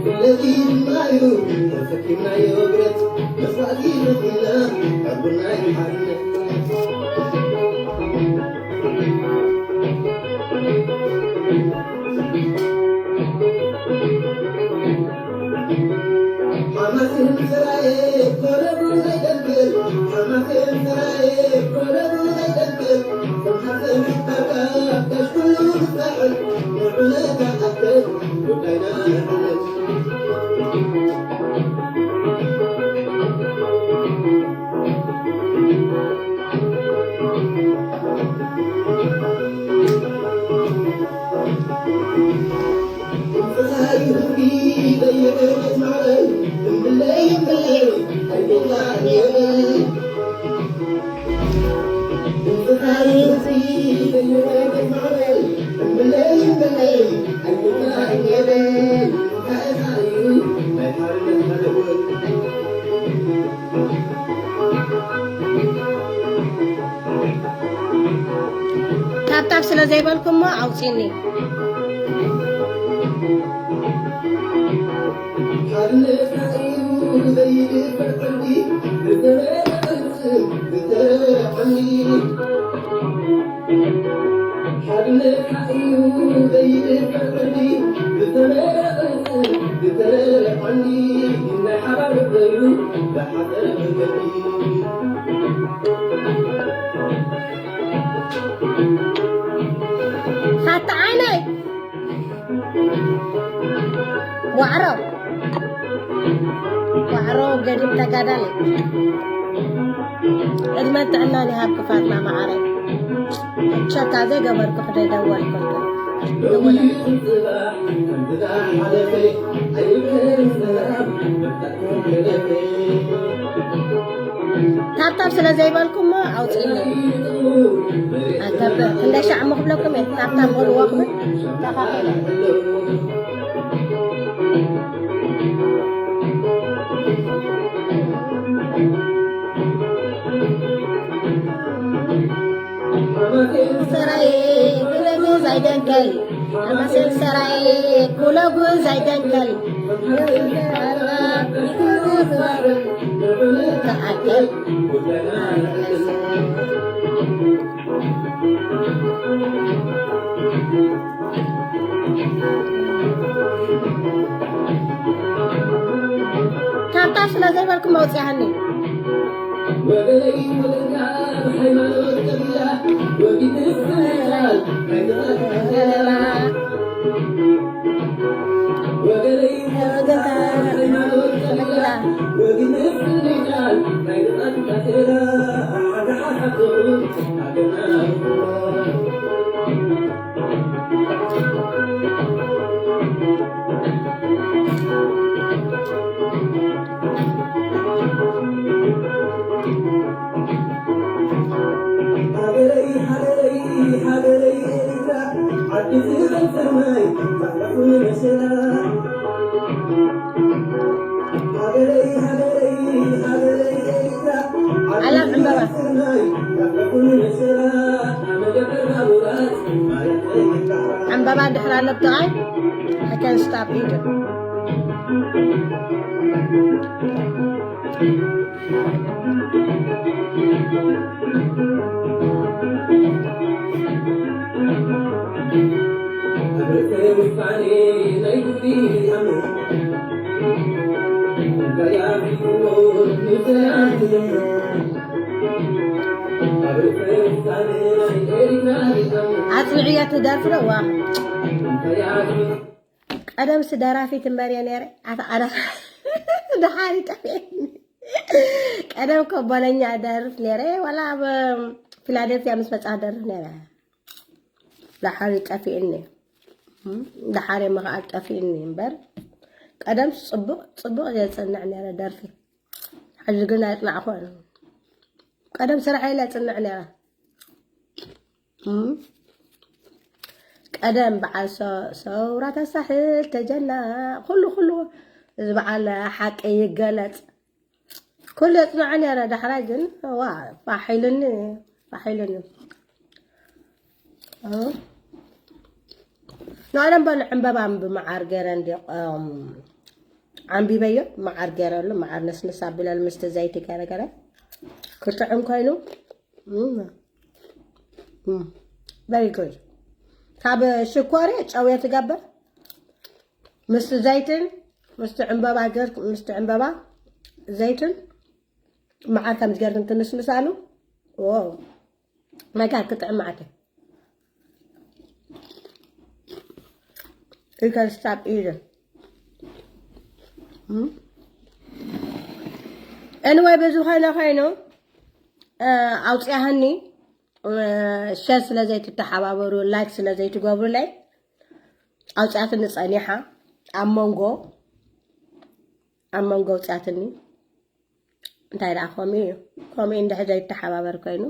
ስለዚ ድማ እዩ ተሰኪምናዮ ብረት መስዋእቲ ከፊልና ኣብ ጎና እዩ ሓርነት። ታብታብ ስለ ዘይበልኩሞ ኣውፅኒ። ሓርነትና እዩ ዘይድፈር ዕርዲ፣ ብዘመነ ቅልጽም ዝተረቐኒ። ሓርነትና እዩ ዘይድፈር ዕርዲ፣ ብዘመነ ቅልጽም ዝተረቐኒ። ናይ ሓባር ነበሩ ብሓፈረ መንገዲ። ሓታ ዓይነይ ዋዕሮ፣ ዋዕሮ ገዲም ተጋዳሊ። ዕድመን ጥዕናን ይሃብኪ ፋጥና መዓረይ። ቸካ ዘይገበርኩ ክደይ ደወልኩልኪ። ደወለ። ታብታብ ስለ ዘይበልኩሞ ኣውፅእኒ። ኣከብር ክንደይ ሻዕ እሞ ክብለኩም እየ። ታብታብ በልዎ ክብል ተኻፈለ። ሰራየ ኩለጉ ዘይደንከል፣ ኣማሰል ሰራየ ኩለጉ ዘይደንከል። ተኣከብ። ካብታ ስለ ዘይበልኩም መውፅያኒ። ኣላ ዕምበባ። ዕምበባ እንድሕር ኣሎ ብጥቓይ፣ I can stop either። ኣጽንዕያ ትደርፍ ዶ? ዋ። ቀደምስ ደራፊት እምበር እየ ነይረ። ኣታ ኣረ፣ ደሓር ይጠፍኤኒ። ቀደም እኮ ቦለኛ ደርፍ ነይረ፣ ዋላ ኣብ ፊላደልፊያ ምስ መጻ ደርፍ ነይረ። ደሓር ይጠፍኤኒ። እም፣ ደሓር እየ ምኽኣል ጠፍኤኒ እምበር፣ ቀደምስ ጽቡቕ፣ ጽቡቕ እየ ዘጽንዕ ነይረ ደርፊ። ሕጂ ግን ኣይጽናዕኩን። ቀደም ስራሕ ኢለ እጽንዕ ነይረ። እም፣ ቀደም በዓል ሰ-፣ ሰውራ ተሳሕል ተጀና፣ ኩሉ፣ ኩሉ እዚ በዓል ሓቂ ይገለጽ። ኩሉ የጽንዖ ነይረ፣ ዳሕራይ ግን፣ ዋ፣ ፋሕ ኢሉኒ፣ ፋሕ ኢሉኒ። ናለም በሉ ዕምበባ ብመዓር ገይረ እንዲ ዓንቢበዮ፣ መዓር ገይረሉ፣ መዓር ነስንስ ኣቢለሉ ምስቲ ዘይቲ ገረ ገረ ክጥዕም ኮይኑ very good። ካብ ሽኮር ጨው ትገብር ምስቲ ዘይትን ምስቲ ዕምበባ ገር ምስቲ ዕምበባ ዘይትን መዓር ከም ዝገርግን ትንስንሳሉ መጋር ክጥዕም መዓት ይከስታብ ኢሉ። Anyway፣ ብዝኾነ ኮይኑ ኣውፅያህኒ ሸር ስለ ዘይትተሓባበሩ፣ ላይክ ስለ ዘይትገብሩለይ ኣውፅያትኒ ጸኒሓ። ኣብ መንጎ ኣብ መንጎ ኣውፅያትኒ። እንታይ ደኣ ከምኡ እዩ። ከምኡ እንድሕር ዘይተሓባበር ኮይኑ፣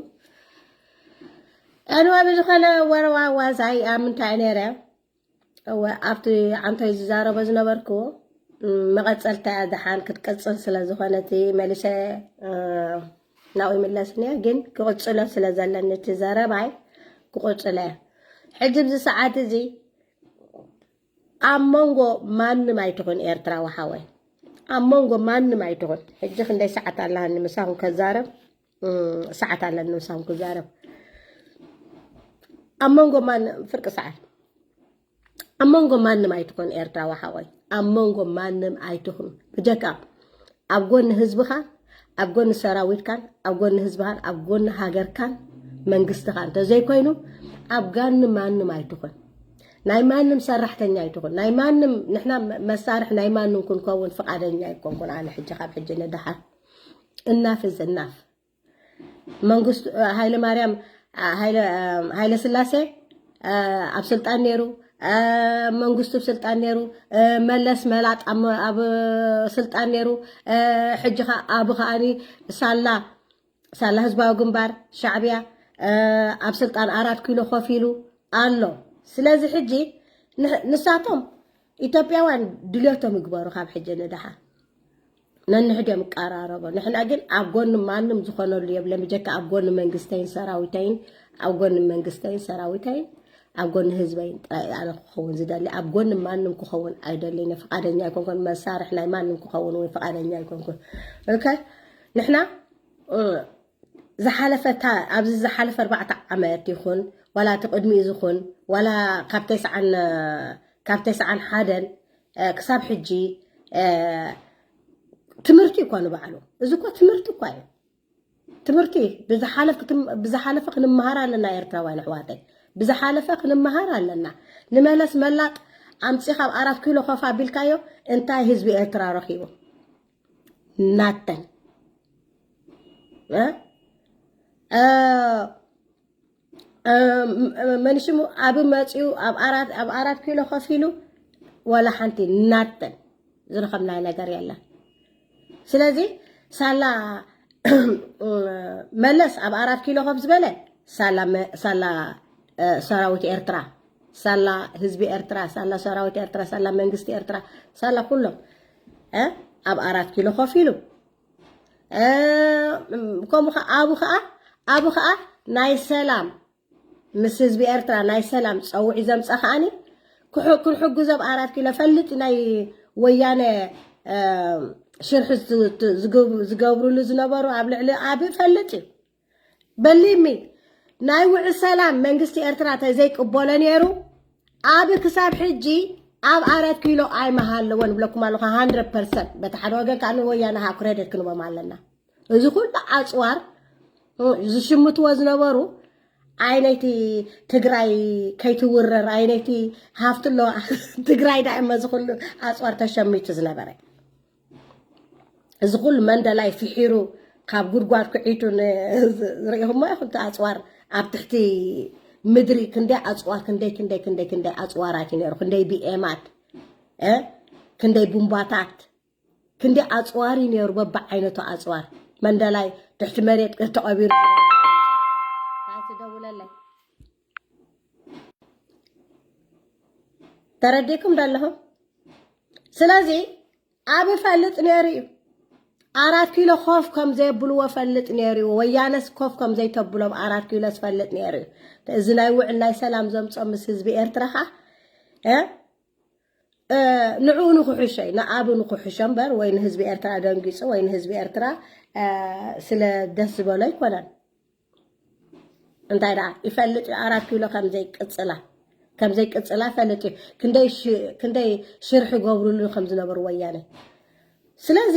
ኣንዋ ብዝኾነ ወረዋ ዋዛይ ኣብ ምንታይ ነይረ? እወ፣ ኣብቲ ዓንቶይ ዝዛረቦ ዝነበርኩ መቐፀልታ ደሓን ክትቅፅል ስለ ዝኾነ እቲ መሊሰ ናብኡ ይምለስን እየ፣ ግን ክቕፅሎ ስለ ዘለኒ እቲ ዘረባይ ክቕፅሎ እየ። ሕጂ ኣብዚ ሰዓት እዚ ኣብ መንጎ ማንም ኣይትኹን ኤርትራዊ ሓወይ፣ ኣብ መንጎ ማንም ኣይትኹን። ሕጂ ክንደይ ሰዓት ኣለሃኒ ምሳኹም ከዛረብ፣ ሰዓት ኣለኒ ምሳኹም ክዛረብ። ኣብ መንጎ ማንም ፍርቂ ሰዓት ኣብ መንጎ ማንም ኣይትኹን ኤርትራዊ ሓወይ፣ ኣብ መንጎ ማንም ኣይትኹን። ብጀካ ኣብ ጎኒ ህዝብኻ፣ ኣብ ጎኒ ሰራዊትካን፣ ኣብ ጎኒ ህዝብኻን፣ ኣብ ጎኒ ሃገርካን መንግስትኻን እንተዘይኮይኑ ኣብ ጋኒ ማንም ኣይትኹን። ናይ ማንም ሰራሕተኛ ኣይትኹን። ናይ ማንም ንሕና መሳርሒ ናይ ማንም ክንከውን ፍቓደኛ ኣይኮንኩን። ኣነ ሕጂ ካብ ሕጂ ንደሓር እናፍ is enough። መንግስቱ ሃይለ ማርያም ሃይለ ሃይለ ስላሴ ኣብ ስልጣን ነይሩ፣ መንግስቱ ኣብ ስልጣን ነይሩ፣ መለስ መላጥ ኣብ ስልጣን ነይሩ። ሕጂ ኣብ ከኣኒ ሳላ ሳላ ህዝባዊ ግንባር ሻዕብያ ኣብ ስልጣን ኣራት ኪሎ ኮፍ ኢሉ ኣሎ። ስለዚ ሕጂ ንሳቶም ኢትዮጵያውያን ድልዮቶም ይግበሩ ካብ ሕጂ ንደሓር ነንሕድዮም ይቀራረቦ። ንሕና ግን ኣብ ጎኒ ማንም ዝኾነሉ የብለን። ብጀካ ኣብ ጎኒ መንግስተይን ሰራዊተይን፣ ኣብ ጎኒ መንግስተይን ሰራዊተይን፣ ኣብ ጎኒ ህዝበይን ጥራይ ኣነ ክኸውን ዝደሊ። ኣብ ጎኒ ማንም ክኸውን ኣይደልን። ፍቓደኛ ኣይኮንኩን። መሳርሒ ናይ ማንም ክኸውን እውን ፍቓደኛ ኣይኮንኩን። ኦኬ፣ ንሕና ዝሓለፈ ኣብዚ ዝሓለፈ ኣርባዕተ ዓመት ይኹን ዋላ እቲ ቅድሚኡ ዝኹን ዋላ ካብ ተስዓን ካብ ተስዓን ሓደን ክሳብ ሕጂ ትምህርቲ እኳ ንባዕሉ። እዚ እኳ ትምህርቲ እኳ እዩ። ትምህርቲ ብዝሓለፈ ክንመሃር ኣለና ኤርትራውያን ኣሕዋተይ። ብዝሓለፈ ክንመሃር ኣለና። ንመለስ መላጥ ኣምፂ ካብ ኣራት ኪሎ ኮፍ ኣቢልካዮ እንታይ ህዝቢ ኤርትራ ረኺቡ? ናተን መንሽሙ ኣብ መፂኡ ኣብ ኣራት ኪሎ ኮፍ ኢሉ ዋላ ሓንቲ ናተን ዝረኸብናዮ ነገር የለን። ስለዚ ሳላ መለስ ኣብ ኣራት ኪሎ ኮፍ ዝበለ ሳላ ሰራዊት ኤርትራ፣ ሳላ ህዝቢ ኤርትራ፣ ሳላ ሰራዊት ኤርትራ፣ ሳላ መንግስቲ ኤርትራ፣ ሳላ ኩሎም ኣብ ኣራት ኪሎ ኮፍ ኢሉ ከምኡ ከ ኣብኡ ከኣ ኣብኡ ከኣ ናይ ሰላም ምስ ህዝቢ ኤርትራ ናይ ሰላም ጸውዒ ዘምጻ ከኣኒ ክንሕግዞ ኣብ ኣራት ኪሎ ፈልጥ ናይ ወያነ ሽርሒ ዝገብሩሉ ዝነበሩ ኣብ ልዕሊ ኣብ ፈልጥ እዩ። በሊሚ ናይ ውዕ ሰላም መንግስቲ ኤርትራ ተዘይቅበሎ ነይሩ ኣብ ክሳብ ሕጂ ኣብ ኣራት ኪሎ ኣይመሃለወን ብለኩም ኣለኹ። ሃንድረድ ፐርሰንት በቲ ሓደ ወገን ከዓ ንወያነ ከዓ ክሬዲት ክንቦም ኣለና። እዚ ኩሉ ኣፅዋር ዝሽምትዎ ዝነበሩ ዓይነይቲ ትግራይ ከይትውረር ዓይነይቲ ሃፍትሎ ትግራይ ዳእመ ዝኩሉ ኣፅዋር ተሸሚቱ ዝነበረ እዚ ኩሉ መንደላይ ፍሒሩ ካብ ጉድጓድ ኩዒቱ ዝርእኹሞ ኢኹም። እቲ ኣፅዋር ኣብ ትሕቲ ምድሪ ክንደይ ኣፅዋር ክንደይ ክንደይ ክንደይ ክንደይ ኣፅዋራት እዩ ነይሩ። ክንደይ ቢኤማት ክንደይ ቡምባታት ክንደይ ኣፅዋር እዩ ነይሩ። በብዓይነቱ ኣፅዋር መንደላይ ትሕቲ መሬት ተቐቢሩ። ትደውለለይ ተረዲእኩም ዶ ኣለኹም? ስለዚ ኣብ ፈልጥ ነይሩ እዩ። ኣራት ኪሎ ኮፍ ከም ዘየብልዎ ፈልጥ ነይሩ እዩ። ወያነስ ኮፍ ከም ዘይተብሎም ኣራት ኪሎ ዝፈልጥ ነይሩ እዩ። እዚ ናይ ውዕል ናይ ሰላም ዘምጾ ምስ ህዝቢ ኤርትራ ኸዓ፣ እ? እ፣ ንዕኡ ንክሕሾ እዩ፣ ንኣብ ንክሕሾ እምበር፣ ወይ ንህዝቢ ኤርትራ ደንጊጹ፣ ወይ ንህዝቢ ኤርትራ፣ እ፣ ስለ ደስ ዝበሎ ኣይኮነን። እንታይ ደኣ ይፈልጥ እዩ፣ ኣራት ኪሎ ከም ዘይቅጽላ፣ ከም ዘይቅጽላ ፈልጥ እዩ። ክንደይ ሽ-፣ ክንደይ ሽርሒ ገብሩሉ ከም ዝነበሩ ወያነ። ስለዚ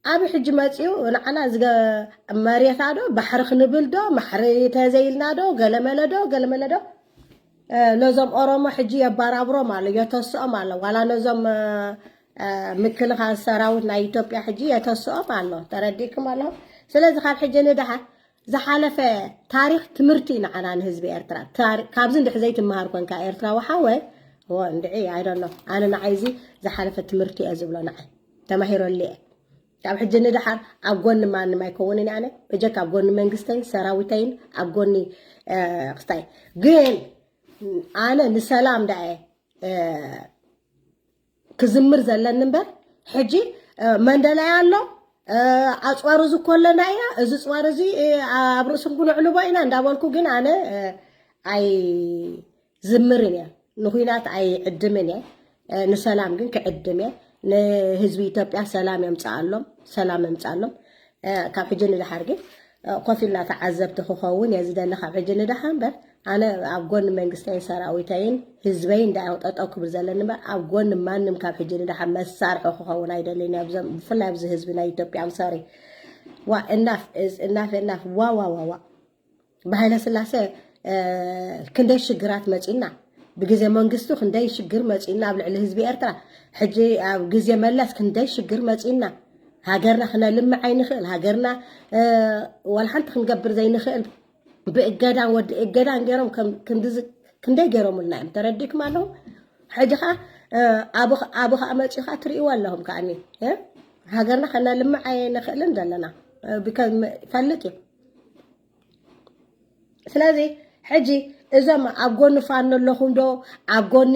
ኣብ ሕጂ መጺኡ ንዓና ዝገ-፣ መሬታ ዶ፣ ባሕሪ ክንብል ዶ፣ ማሕሪ ተዘይልና ዶ፣ ገለመለ ዶ፣ ገለመለ ዶ። እ፣ ነዞም ኦሮሞ ሕጂ የባራብሮም ኣሎ፣ የተስኦም ኣሎ። ዋላ ነዞም፣ እ፣ እ፣ ምክልኻል ሰራዊት ናይ ኢትዮጵያ ሕጂ የተስኦም ኣሎ። ተረዲእኩም ኣለኹም? ስለዚ ካብ ሕጂ ንደሓር ዝሓለፈ ታሪኽ ትምህርቲ እዩ ንዓና ንህዝቢ ኤርትራ። ታሪ-፣ ካብዚ እንድሕር ዘይትመሃር ኮንካ ኤርትራዊ ሓወይ፣ ዎ እንድዒ፣ I don't know። ኣነ ንዓይ እዚ ዝሓለፈ ትምህርቲ እየ ዝብሎ፣ ንዓይ ተማሂረሉ እየ። ካብ ሕጂ ንደሓር ኣብ ጎኒ ማንም ኣይከውንን እየ ኣነ። በጀካ ኣብ ጎኒ መንግስተይን ሰራዊተይን ኣብ ጎኒ፣ እ፣ ክስታይ። ግን ኣነ ንሰላም ደኣ እየ፣ እ፣ ክዝምር ዘለኒ እምበር፣ ሕጂ፣ እ፣ መንደላይ ኣሎ፣ እ፣ ኣጽዋር እዚ እኮ ኣለና ኢና፣ እዚ ጽዋር እዚ፣ እ፣ ኣብ ርእስኩም ክነዕልቦ ኢና እንዳበልኩ ግን ኣነ፣ እ፣ ኣይዝምርን እየ። ንኹናት ኣይዕድምን እየ። እ፣ ንሰላም ግን ክዕድም እየ። ንህዝቢ ኢትዮጵያ ሰላም የምጽኣሎም፣ ሰላም የምጽኣሎም። እ፣ ካብ ሕጂ ንደሓር ግን፣ እ፣ ኮፍ ኢልና ተዓዘብቲ ክኸውን እየ ዝደሊ ካብ ሕጂ ንደሓር እምበር፣ ኣነ ኣብ ጎኒ መንግስተይን ሰራዊተይን ህዝበይን እንዳየ ጠጠው ክብል ዘለኒ እምበር፣ ኣብ ጎኒ ማንም ካብ ሕጂ ንደሓር መሳርሒ ክኸውን ኣይደልን እየ። ኣብዞም፣ ብፍላይ ኣብዚ ህዝቢ ናይ ኢትዮጵያ፣ I'm sorry። ዋ፣ enough is enough, enough። ዋ፣ ዋ፣ ዋ፣ ዋ። ብሃይለ ስላሴ፣ እ፣ ክንደይ ሽግራት መጺና። ብግዜ መንግስቱ ክንደይ ሽግር መጺና ኣብ ልዕሊ ህዝቢ ኤርትራ። ሕጂ ኣብ ግዜ መለስ ክንደይ ሽግር መጺና። ሃገርና ክነልምዕ ኣይንኽእል። ሃገርና፣ እ፣ ዋላ ሓንቲ ክንገብር ዘይንኽእል። ብእገዳን ወዲ እገዳን ገይሮም ከም፣ ክንድዚ፣ ክንደይ ገይሮምልና እዮም። ተረዲእኩም ኣለኹም? ሕጂ ኸዓ፣ እ፣ ኣብ ኸ-፣ ኣብ ኸዓ መጺኡ ኸዓ ትርእይዎ ኣለኹም ከዓኒ። እ? ሃገርና ከነልምዕ ኣይንኽእልን ዘለና። እ፣ ብከ-፣ ም-፣ ፈልጥ እዩ። ስለዚ ሕጂ እዞም ኣብ ጎኒ ፋኖ ኣለኹም ዶ፣ ኣብ ጎኒ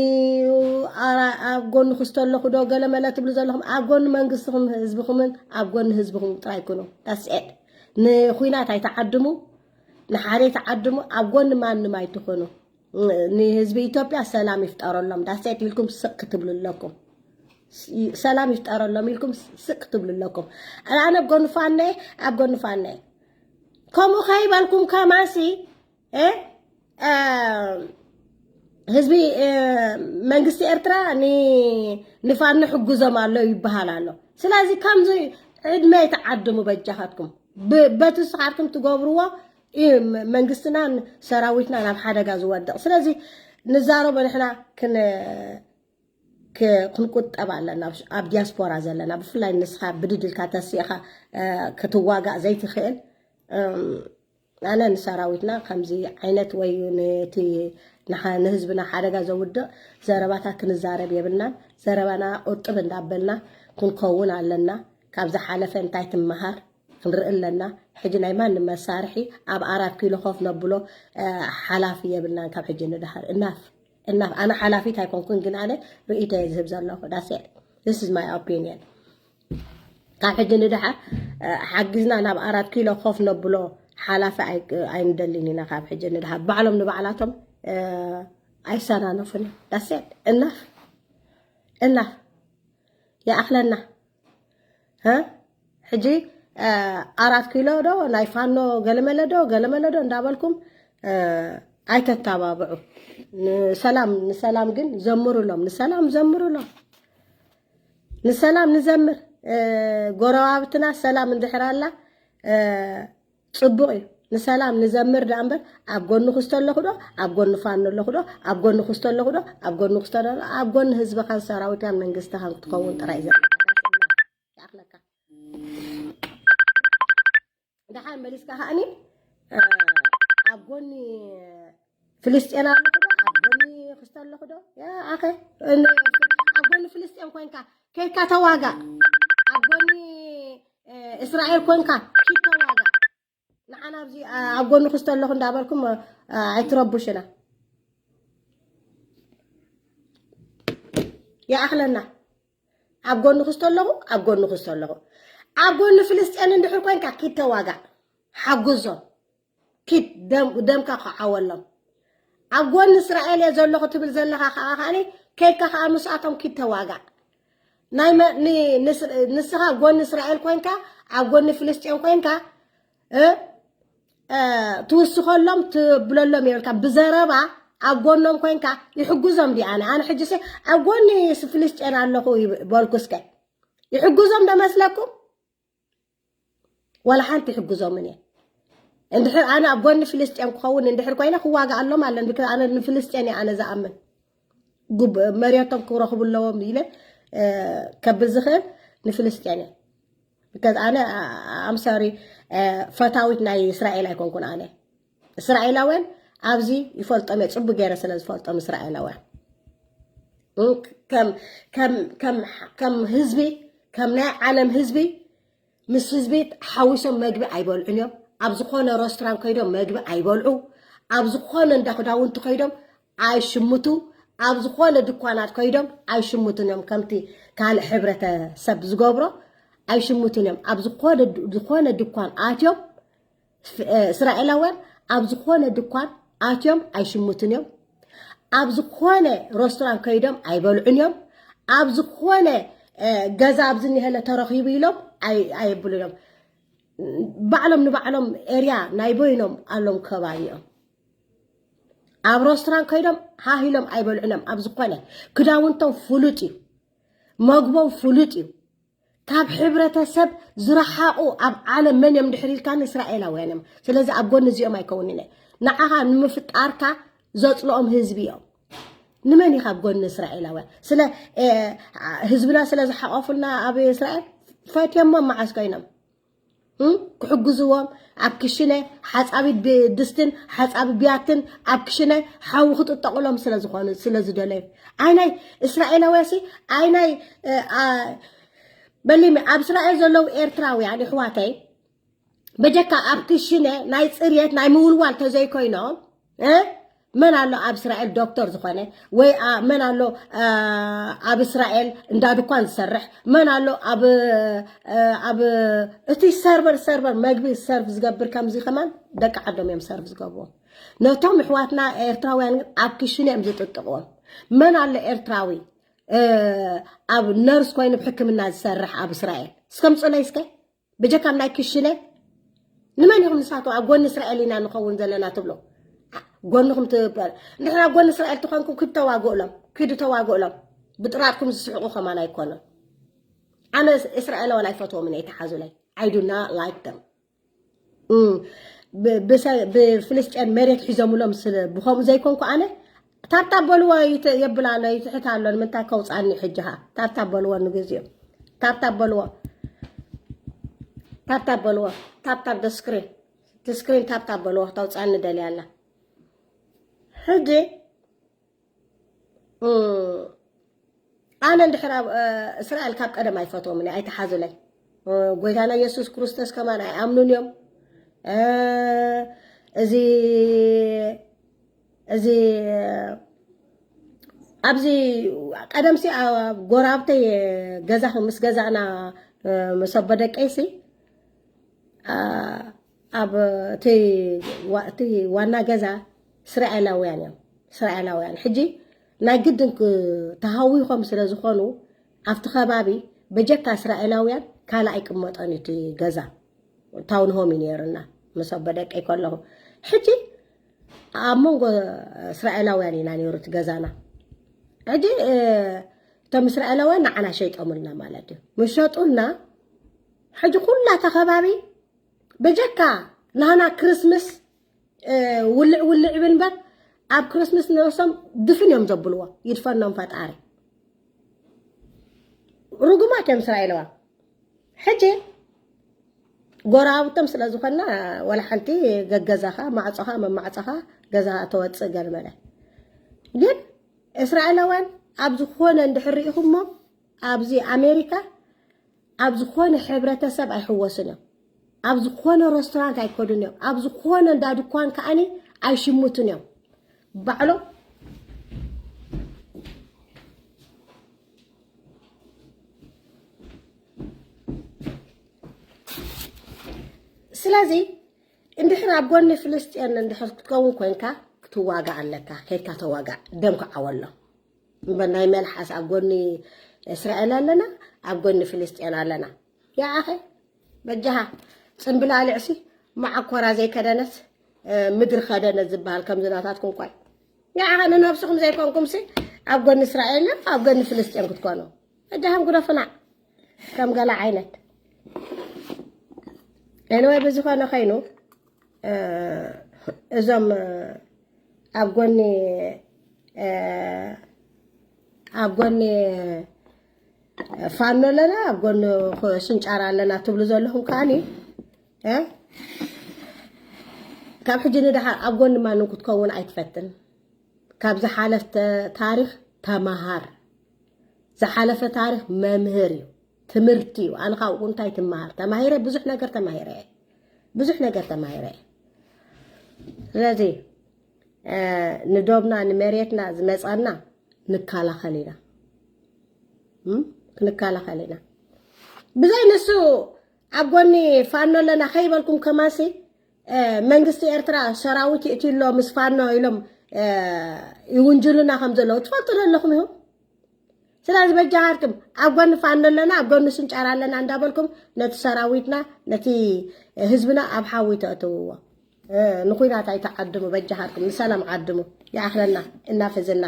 ኣራ-፣ ኣብ ጎኒ ክስቶ ኣለኹ ዶ፣ ገለመለ ትብሉ ዘለኹም፣ ኣብ ጎኒ መንግስትኹም ህዝብኹምን ኣብ ጎኒ ህዝብኹም ጥራይ ኩኑ። That's it። ንኹናት ኣይተዓድሙ፣ ንሓደ ኣይተዓድሙ፣ ኣብ ጎኒ ማንም ኣይትኹኑ። ንህዝቢ ኢትዮጵያ ሰላም ይፍጠረሎም። That's it ኢልኩም ስቅ ክትብሉ ኣለኩም። ስ-፣ ሰላም ይፍጠረሎም ኢልኩም ስቅ ክትብሉ ኣለኩም። ኣነ ኣብ ጎኒ ፋኖ እየ፣ ኣብ ጎኒ ፋኖ እየ። ከምኡ ከይበልኩም ከማሲ፣ እ፣ እ፣ ህዝቢ፣ እ፣ መንግስቲ ኤርትራ ን-፣ ንፋኖ ሕጉዞም ኣሎ ይበሃል ኣሎ። ስለዚ ከምዚ ዕድመ ኣይትዓድሙ በጃኻትኩም። ብ-፣ በቲ ንስኻትኩም ትገብርዎ እዩ ም-፣ መንግስትና ሰራዊትና ናብ ሓደጋ ዝወድቕ። ስለዚ ንዛረቦ ንሕና ክን-፣ ክ-፣ ክንቁጠብ ኣለና። ኣብ ዲያስፖራ ዘለና ብፍላይ ንስኻ ብድድ ኢልካ ተሲእኻ፣ እ፣ ክትዋጋእ ዘይትኽእል፣ እም፣ ኣነ ንሰራዊትና ከምዚ ዓይነት ወይ ነቲ ንሓ-፣ ንህዝብና ሓደጋ ዘውድቕ ዘረባታት ክንዛረብ የብልናን። ዘረባና ቁጥብ እንዳበልና ክንከውን ኣለና። ካብ ዝሓለፈ እንታይ ትመሃር ክንርኢ ኣለና። ሕጂ ናይ ማንም መሳርሒ ኣብ ኣራት ኪሎ ኮፍ ነብሎ፣ እ፣ ሓላፊ የብልናን ካብ ሕጂ ንደሓር። እናፍ፣ እናፍ። ኣነ ሓላፊት ኣይኮንኩን፣ ግን ኣነ ርእይቶ እየ ዝህብ ዘለኹ። That's it. This is my opinion. ካብ ሕጂ ንደሓር፣ እ፣ ሓጊዝና ናብ ኣራት ኪሎ ኮፍ ነብሎ ሓላፊ ኣይ-፣ ኣይንደልን ኢና። ካብ ሕጂ ንደሓር ባዕሎም ንባዕላቶም፣ እ፣ ኣይሰናነፉን እዮም። That's it. እናፍ፣ እናፍ። ይኣኽለና። ሀ? ሕጂ፣ እ፣ ኣራት ኪሎ ዶ፣ ናይ ፋኖ ገለመለ ዶ፣ ገለመለ ዶ እንዳበልኩም፣ እ፣ ኣይተተባብዑ። ንሰላም፣ ንሰላም ግን ዘምሩሎም፣ ንሰላም ዘምሩሎም። ንሰላም ንዘምር። እ፣ ጎረባብትና ሰላም እንድሕር ኣላ፣ እ፣ ጽቡቕ እዩ። ንሰላም ንዘምር ደኣ እምበር፣ ኣብ ጎኒ ክስቶ ኣለኹ ዶ፣ ኣብ ጎኒ ፋኖ ኣለኹ ዶ፣ ኣብ ጎኒ ክስቶ ኣለኹ ዶ፣ ኣብ ጎኒ ክስቶ ኣለኹ ዶ፣ ኣብ ጎኒ ህዝብኻን ሰራዊትካን መንግስትኻን ክትኸውን ጥራይ ዘ-፣ ይኣኽለካ። ደሓር መሊስካ ከኣኒ፣ እ፣ ኣብ ጎኒ ፍልስጤን ኣለኹ ዶ፣ ኣብ ጎኒ ክስቶ ኣለኹ ዶ? ያ ኣኸ፣ ን-፣ ኣብ ጎኒ ፍልስጤን ኮንካ፣ ከይድካ ተዋጋእ። ኣብ ጎኒ፣ እ፣ እስራኤል ኮንካ፣ ኪድ ተዋጋእ። ንዓና ኣብዚ፣ እ፣ ኣብ ጎኒ ክስቶ ኣለኹ እንዳበልኩም፣ እ፣ ኣይትረብሹና። ይኣኽለና። ኣብ ጎንኹስ ተለኹ፣ ኣብ ጎንኹስ ተለኹ። ኣብ ጎኒ ፍልስጤን እንድሕር ኮንካ ኪድ ተዋጋእ፣ ሓግዞም፣ ኪድ ደም- ደምካ ክዓወሎም። ኣብ ጎኒ እስራኤል እየ ዘለኹ ትብል ዘለኻ ከዓ ከዓኒ ከይካ ከዓ ምስኣቶም ኪድ ተዋጋእ። ናይ መ- ን- ንስ- ንስኻ ኣብ ጎኒ እስራኤል ኮንካ፣ ኣብ ጎኒ ፍልስጤን ኮንካ እ፣ እ፣ ትውስኸሎም ትብለሎም የብልካ። ብዘረባ ኣብ ጎኖም ኮንካ ይሕግዞም ዲ ኣነ ኣነ ሕጂ ሲ ኣብ ጎኒ ስ- ፍልስጤን ኣለኹ ይብ- በልኩ እስከ ይሕግዞም ዶ መስለኩም? ዋላ ሓንቲ ይሕግዞምን እየ። እንድሕር ኣነ ኣብ ጎኒ ፍልስጤን ክኸውን እንድሕር ኮይነ ክዋጋኣሎም ኣለን። ብከ ኣነ ንፍልስጤን እየ ኣነ ዝኣምን። ግብ- መሬቶም ክረኽቡ ኣለዎም ኢለ እ፣ ከብል ዝኽእል ንፍልስጤን እየ። ብከዝ ኣነ ኣምሳሪ ፈታዊት ናይ እስራኤል ኣይኮንኩን። ኣነ እስራኤላውያን ኣብዚ ይፈልጦም እየ፣ ፅቡቅ ገይረ ስለ ዝፈልጦም እስራኤላውያን እ፣ ከም ከም ከም ከም ህዝቢ ከም ናይ ዓለም ህዝቢ ምስ ህዝቢ ሓዊሶም መግቢ ኣይበልዑን እዮም። ኣብ ዝኾነ ረስቶራንት ከይዶም መግቢ ኣይበልዑ። ኣብ ዝኾነ እንዳ ክዳውንቲ ከይዶም ኣይሽምቱ። ኣብ ዝኾነ ድኳናት ከይዶም ኣይሽምቱን እዮም። ከምቲ ካልእ ሕብረተሰብ ዝገብሮ ኣይሽምቱን እዮም። ኣብ ዝኾነ ዝኾነ ድኳን ኣትዮም ፍ- እ፣ እስራኤላውያን ኣብ ዝኾነ ድኳን ኣትዮም ኣይሽምቱን እዮም። ኣብ ዝኾነ ረስቶራንት ከይዶም ኣይበልዑን እዮም። ኣብ ዝኾነ እ፣ ገዛ ኣብዚ እኒሀለ ተረኺቡ ኢሎም ኣይ- ኣየብሉን እዮም። ባዕሎም ንባዕሎም ኤርያ ናይ በይኖም ኣሎም ከባቢ እዮም። ኣብ ረስቶራንት ከይዶም ሃሂሎም ኣይበልዑን እዮም። ኣብ ዝኾነ ክዳውንቶም ፍሉጥ እዩ፣ መግቦም ፍሉጥ እዩ። ካብ ሕብረተሰብ ዝረሓቑ ኣብ ዓለም መን እዮም ድሕር ኢልካኒ እስራኤላውያን እዮም። ስለዚ ኣብ ጎኒ እዚኦም ኣይከውንን እየ። ንዓኻ ንምፍጣርካ ዘፅልኦም ህዝቢ እዮም። ንመን ኢኻ ኣብ ጎኒ እስራኤላውያን? ስለ እ፣ ህዝብና ስለ ዝሓቆፉልና ኣብ እስራኤል ፈትዮሞም መዓስ ኮይኖም እ? ክሕግዝዎም ኣብ ክሽነ ሓፃቢት ብ- ድስትን ሓፃቢ ብያትን ኣብ ክሽነ ሓዊ ክጥጠቁሎም ስለ ዝኾኑ ስለ ዝደለዩ ኣይናይ እስራኤላውያን ሲ ኣይናይ እ፣ ኣ- በሊሚ ኣብ እስራኤል ዘለዉ ኤርትራውያን ይሕዋተይ በጀካ ኣብ ክሽነ ናይ ፅርየት ናይ ምውልዋል ተዘይኮይኖም እ? መን ኣሎ ኣብ እስራኤል ዶክተር ዝኾነ ወይ ኣ- መን ኣሎ ኣ፣ ኣብ እስራኤል እንዳ ድኳን ዝሰርሕ መን ኣሎ ኣብ እ፣ ኣብ እቲ ሰርቨር ሰርቨር መግቢ ሰርቭ ዝገብር ከምዚ ከማን ደቂ ዓዶም እዮም ሰርቭ ዝገብርዎም ነቶም ኣሕዋትና ኤርትራውያን ግን ኣብ ክሽነ እዮም ዝጥጥቕዎም መን ኣሎ ኤርትራዊ እ፣ ኣብ ነርስ ኮይኑ ብሕክምና ዝሰርሕ ኣብ እስራኤል እስከምፅለይ እስከ ብጀካም ናይ ክሽነ ንመን ኢኹም ንሳቶም ኣብ ጎኒ እስራኤል ኢና ንኸውን ዘለና ትብሎ ጎንኹም ትበል እንድሕር ኣብ ጎኒ እስራኤል ትኾንኩም ክድ ተዋግእሎም ክድ ተዋግእሎም ብጥራጥኩም ዝስሕቁ ከማን ኣይኮኑን ኣነ እስራኤላውያን ኣይፈትዎምን እየ ተሓዙለይ I do not like them ብፍልስጤን መሬት ሒዞምሎም ስለ ብኸምኡ ዘይኮንኩ ኣነ ታብታብ በልዎ የብላ ኣሎ ይትሕት ኣሎ ንምንታይ ከውፃኒ ሕጂ ኻ ታብታብ በልዎ ንግዚኡ ታብታብ በልዎ ታብታብ በልዎ ታብታብ the screen the screen ታብታብ በልዎ ክተውፃኒ ደልያ ኣላ ሕጂ ኣነ እንድሕር ኣብ እስራኤል ካብ ቀደም ኣይፈትዎም እየ ኣይተሓዙለይ ጎይታና የሱስ ክርስቶስ ከማን ኣይኣምኑን እዮም እዚ እዚ ኣብዚ ቀደምሲ ኣብ ጎራብተይ ገዛ ምስ ገዛእና ምስ ኣቦ ደቀይሲ ኣብ እቲ ዋና ገዛ እስራኤላውያን እዮም እስራኤላውያን ሕጂ ናይ ግድን ተሃዊኾም ስለ ዝኾኑ ኣብቲ ከባቢ በጀካ እስራኤላውያን ካልእ ኣይቅመጦን እቲ ገዛ ታውን ሆም እዩ ነይርና ምስ ኣቦ ደቀይ ከለኹ ሕጂ ኣብ መንጎ እስራኤላውያን ኢና ነይሩ እቲ ገዛና ሕጂ እቶም እስራኤላውያን ንዓና ሸይጦምልና ማለት እዩ ምስ ሸጡልና ሕጂ ኩላ ተኸባቢ በጀካ ናና ክርስምስ ውልዕ ውልዕ ይብል እምበር ኣብ ክርስምስ ንርእሶም ድፍን እዮም ዘብልዎ ይድፈኖም ፈጣሪ ርጉማት እዮም እስራኤላውያን ሕጂ ጎረባብቶም ስለ ዝኾንና ወላ ሓንቲ ገገዛኻ ማዕጾኻ መማዕጾኻ ገዛኻ ተወፅእ ገርመለ ግን እስራኤላውያን ኣብ ዝኾነ እንድሕር ርኢኹሞ ኣብዚ ኣሜሪካ ኣብ ዝኾነ ሕብረተሰብ ኣይሕወስን እዮም ኣብ ዝኾነ ረስቶራንት ኣይከዱን እዮም ኣብ ዝኾነ እንዳ ድኳን ከዓኒ ኣይሽምቱን እዮም ባዕሎም ስለዚ እንድሕር ኣብ ጎኒ ፍልስጤን እንድሕር ክትከውን ኮንካ ክትዋጋእ ኣለካ። ከድካ ተዋጋእ፣ ደም ክዓወሎ እምበር ናይ መልሓስ ኣብ ጎኒ እስራኤል ኣለና፣ ኣብ ጎኒ ፍልስጤን ኣለና። ያኣኸ በጃኻ ጽምብል ኣልዕሲ መዓኮራ ዘይከደነት ምድሪ ከደነት ዝበሃል ከምዚ ናታትኩም ኳይ። ያኣኸ ንነብስኹም ዘይኮንኩምሲ ኣብ ጎኒ እስራኤል ኣብ ጎኒ ፍልስጤን ክትኮኑ በጃኹም ግደፉና። ከም ገለ ዓይነት ኤንወይ ብዝኾነ ኮይኑ እዞም ኣብ ጎኒ ኣብ ጎኒ ፋኖ ኣለና ኣብ ጎኒ ስንጫር ኣለና ትብሉ ዘለኹም ከዓኒ ካብ ሕጂ ንደሓር ኣብ ጎኒ ማንም ክትከውን ኣይትፈትን። ካብ ዝሓለፈ ታሪኽ ተመሃር። ዝሓለፈ ታሪኽ መምህር እዩ፣ ትምህርቲ እዩ። ኣነ ካብኡ እንታይ ትመሃር ተማሂረ፣ ብዙሕ ነገር ተማሂረ እየ፣ ብዙሕ ነገር ተማሂረ እየ። ስለዚ ንዶብና ንመሬትና ዝመፃና ንከላኸል ኢና፣ ክንከላኸል ኢና። ብዘይ ንሱ ኣብ ጎኒ ፋኖ ኣለና ከይበልኩም ከማንሲ መንግስቲ ኤርትራ ሰራዊት ይእትሎ ምስ ፋኖ ኢሎም ይውንጅሉና ከም ዘለዉ ትፈልጡ ዘለኹም ኢኹም። ስለዚ በጃኻትኩም ኣብ ጎኒ ፋኖ ኣለና ኣብ ጎኒ ስንጫር ኣለና እንዳበልኩም ነቲ ሰራዊትና ነቲ ህዝብና ኣብ ሓዊ ተእትውዎ። ንኩናት ኣይተዓድሙ በጃኻትኩም ንሰላም ዓድሙ። ይኣኽለና እናፈዘና።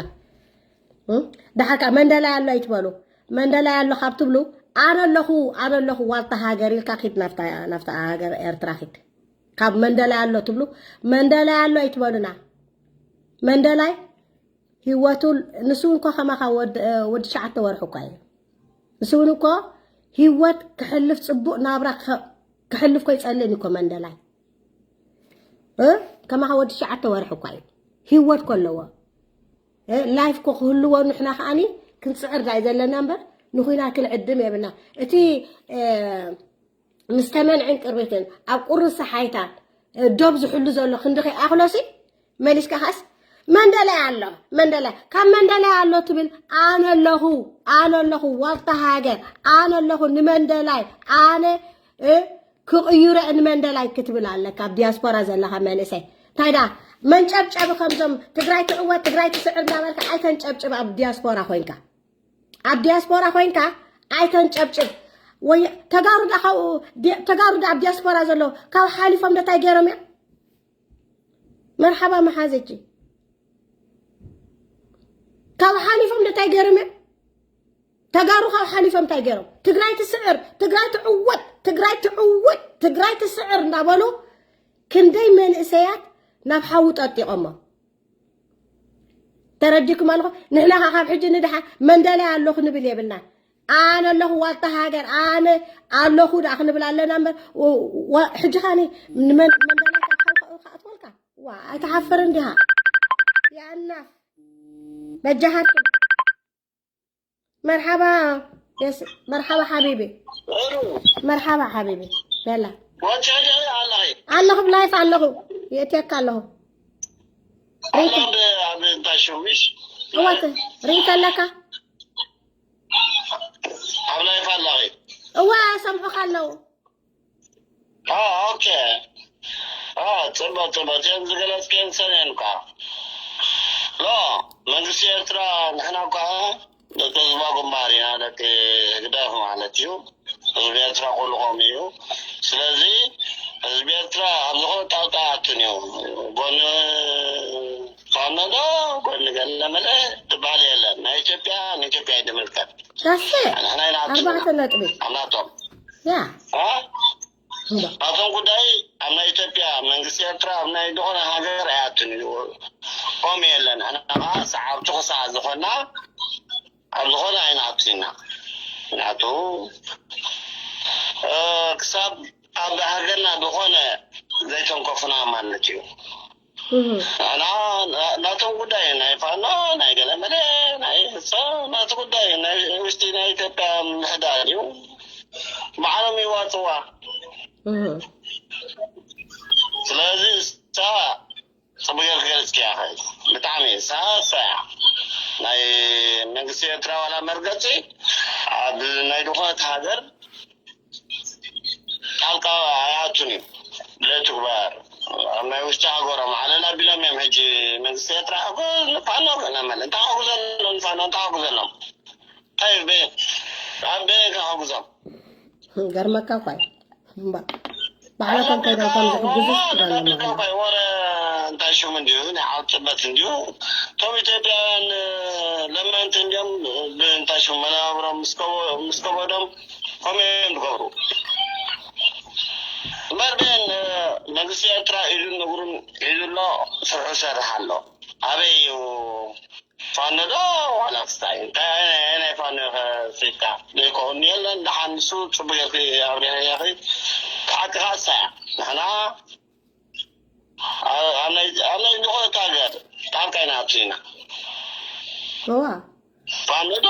ዳሓር ከዓ መንደላይ ኣሎ ኣይትበሉ። መንደላይ ኣሎ ካብ ትብሉ ኣነ ኣለኹ ኣነ ኣለኹ ዋልታ ሃገር ኢልካ ኪድ ናፍታ ሃገር ኤርትራ ኪድ። ካብ መንደላይ ኣሎ ትብሉ መንደላይ ኣሎ ኣይትበሉና። መንደላይ ህይወቱ ንሱ እውን እኮ ከማኻ ወዲ ሸዓተ ወርሒ እኳ እዩ። ንሱ እውን እኮ ህይወት ክሕልፍ ፅቡቅ ናብራ ክሕልፍ እኮ ይፀልን እኮ መንደላይ ከማኻ ወዲ ሸዓተ ወርሒ እኳ እዩ። ህይወት እኮ ኣለዎ። ላይፍ እኮ ክህልዎ ንሕና ከዓኒ ክንፅዕር ዳይ ዘለና እምበር ንኩናት ክንዕድም የብልና። እቲ ምስ ተመንዕን ቅርቤትን ኣብ ቁሪ ሰሓይታት ዶብ ዝሕሉ ዘሎ ክንዲ ከይኣኽሎሲ መሊስካ ኻስ መንደላይ ኣሎ መንደላይ ካብ መንደላይ ኣሎ ትብል ኣነ ኣለኹ ኣነ ኣለኹ ዋልታ ሃገር ኣነ ኣለኹ ንመንደላይ ኣነ ክቕይሮ ንመንደላይ ክትብል ኣለካ ኣብ ዲያስፖራ ዘለኻ መንእሰይ እንታይ ዳ መንጨብጨቢ ከምዞም ትግራይ ትዕወት ትግራይ ትስዕር እናበልካ ኣይተንጨብጭብ ኣብ ዲያስፖራ ኮይንካ ኣብ ዲያስፖራ ኮይንካ ኣይተንጨብጭብ ወይ ተጋሩ ዳ ካብኡ ተጋሩ ዳ ኣብ ዲያስፖራ ዘለዉ ካብ ሓሊፎም ዶ ታይ ገይሮም እዮም መርሓባ መሓዘጂ ካብ ሓሊፎም ዶ ታይ ገይሮም እዮም ተጋሩ ካብ ሓሊፎም እንታይ ገይሮም ትግራይ ትስዕር ትግራይ ትዕወት ትግራይ ትዕወት ትግራይ ትስዕር እንዳበሉ ክንደይ መንእሰያት ናብ ሓዊ ጠጢቖሞ ተረዲኩም ኣለኹ ንሕና ካብ ሕጂ ንድሓ መንደላይ ኣሎ ክንብል የብልና ኣነ ኣለኹ ዋልታ ሃገር ኣነ ኣለኹ ደኣ ክንብል ኣለና እምበር ሕጂ ኻኒ መንደላይ ካብ ሓዊ ክኣትወልካ ዋ ኣይትሓፍርን ዲኻ ያእናፍ በጃኻትኩም መርሓባ መርሓባ ሓቢቢ መርሓባ ሓቢቢ በላ ኣለኹ ብላይፍ ኣለኹ የእትየካ ኣለኹ እወ ሪኢቶ ኣለካ ኣብ ላይፍ ኣለኺ እወ ሰምዑኻ ኣለዉ ኦኬ ጽቡቅ ጽቡቅ እዚኦም ዝገለጽክየን ሰሚዐን እኳ ሎ መንግስቲ ኤርትራ ንሕና እኳ ደቂ ህዝባ ግንባር ኢና ደቂ ህግደፍ ማለት እዩ ህዝቢ ኤርትራ ኩሉ ከምኡ እዩ ስለዚ ህዝቢ ኤርትራ ኣብ ዝኾነ ጣውጣ ኣትን እዩ ጎኒ ፋኖ ዶ ጎኒ ገለ መለ ትበሃል የለን ናይ ኢትዮጵያ ንኢትዮጵያ ይድምልከት ንሕና ኢና ኣርባዕተ ነጥቢ ኣናቶም ያ ናቶም ጉዳይ ኣብ ናይ ኢትዮጵያ መንግስቲ ኤርትራ ኣብ ናይ ዝኾነ ሃገር ኣይኣትን እዩ ከምኡ የለን ንሕና ከዓ ሰዓብቲ ክሳዕ ዝኾና ኣብ ዝኾነ ኣይንኣቱን ኢና ምክንያቱ ክሳብ ኣብ ሃገርና ዝኾነ ዘይተንከፉና ማለት እዩ ኣና ናቶም ጉዳይ ናይ ፋኖ ናይ ገለመለ ናይ ናቲ ጉዳይ ናይ ውሽጢ ናይ ኢትዮጵያ ምሕዳር እዩ ባዕሎም ይዋፅዋ ስለዚ እሳ ፅቡቅ ጌርክ ገልፅክያ ኸ ብጣዕሚ እሳ እሳ እያ ናይ መንግስቲ ኤርትራ ዋላ መርገፂ ኣብ ናይ ዝኾነት ሃገር ጣልቃ ኣይኣቱን እዩ ለትግባር ኣብ ናይ ውሽጢ ሃገሮም ዓለል ኣቢሎም እዮም። ሕጂ መንግስቲ ኤርትራ ሕጎ ንፋኖ ገለ መለ እንታይ ሓጉዘሎም ንፋኖ እንታይ ሓጉዘሎም እንታይ በ ኣብ በ ሓጉዞም ገርመካ እኳ እዩ። እምባ ባዕላቶም ከይዶም ከም ዝሕግዙ ትብለና። ወረ እንታይ ሽሙ እንዲሁ ናይ ዓውፅበት እንዲሁ እቶም ኢትዮጵያውያን ለመንቲ እንዲዮም። ብእንታይ ሽሙ መነባብሮም ምስ ከበዶም ከምኡ እዮም ዝገብሩ። እምበር ግን መንግስቲ ኤርትራ ኢዱን እግሩን ሒዙ ኣሎ፣ ስርሑ ይሰርሕ ኣሎ። ኣበይ እዩ ፋኖ ዶ ዋላ ክስታይ እንታይ ናይ ፋኖ ኢኸ ስኢትካ ዘይከውን የለን። ደሓን ንሱ ፅቡቅ ጌርኪ ኣብሪሃ ኢኺ። ክሓቅኻ እሳ እያ። ንሕና ኣብ ናይ ዝኾነት ሃገር ጣልቃ ኢና ኣቲና። እዋ ፋኖ ዶ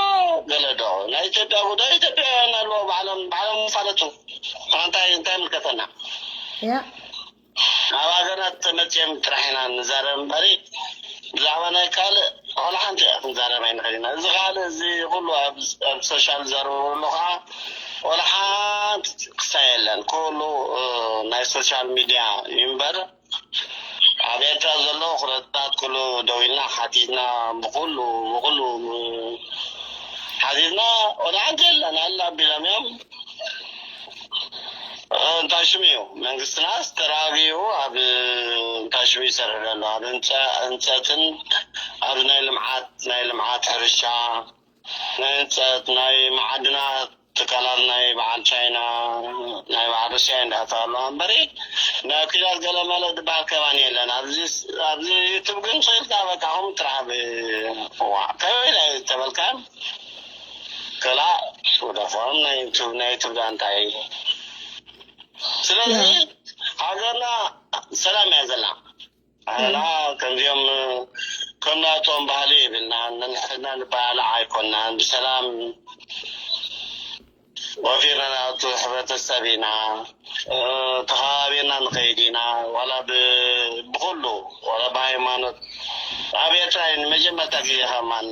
ገለ ዶ ናይ ኢትዮጵያ ጉዳይ ኢትዮጵያውያን ኣለዎ። ባዕሎም ባዕሎም ይፋለጡ። እንታይ እንታይ ምልከተና? ያ ኣብ ሃገርና ተመፅዮም ጥራሕ ኢና ንዛረብ እምበሪ ብዛዕባ ናይ ካልእ ዋላ ሓንቲ እያ ክንዛረብ ኣይንኽእል ኢና። እዚ ካልእ እዚ ኩሉ ኣብ ኣብ ሶሻል ዝዛረቡ ኣሎ ከዓ ዋላ ሓንቲ ክስታይ የለን። ኩሉ እ፣ ናይ ሶሻል ሚድያ እዩ እምበር ኣብ ኤርትራ ዘሎ ኩነታት ኩሉ ደው ኢልና ሓቲትና ብኩሉ ብኩሉ ሓቲትና ዋላ ሓንቲ የለን። ኣላ ኣቢሎም እዮም እንታይ ሽሙ እዩ መንግስትናስ ተራጊኡ ኣብ እንታይ ሽሙ ይሰርሕ ዘሎ ኣብ ህንፀ- ህንፀትን ኣብ ናይ ልምዓት ናይ ልምዓት ሕርሻ ናይ ህንፀት ናይ መዓድናት ትካላት ናይ በዓል ቻይና ናይ በዓል ሩስያ እንዳተባሉ እምበሪ ናይ ኩናት ገለ መለ ዝበሃል ከማን የለን። ኣብዚ ኣብዚ ዩቱብ ግን ሰልካ በቃ ከም ጥራሕ ዋ ከበይ ናይ ተበልካን ከላ ሶዳፎም ናይ ዩቱብ ናይ ዩቱብ ዳንታይ ስለዚ ሃገርና ሰላም እያ ዘላ። ኣና ከምዚኦም ከም ናቶም ባህሊ የብልና ነንሕድና ንባላዕ ኣይኮናን ብሰላም ወፊርና ናቱ ሕብረተሰብ ኢና ተኸባቢርና ንኸይድ ኢና ዋላ ብኩሉ ዋላ ብሃይማኖት ኣብ ኤርትራ ንመጀመርታ ግዜ ከማን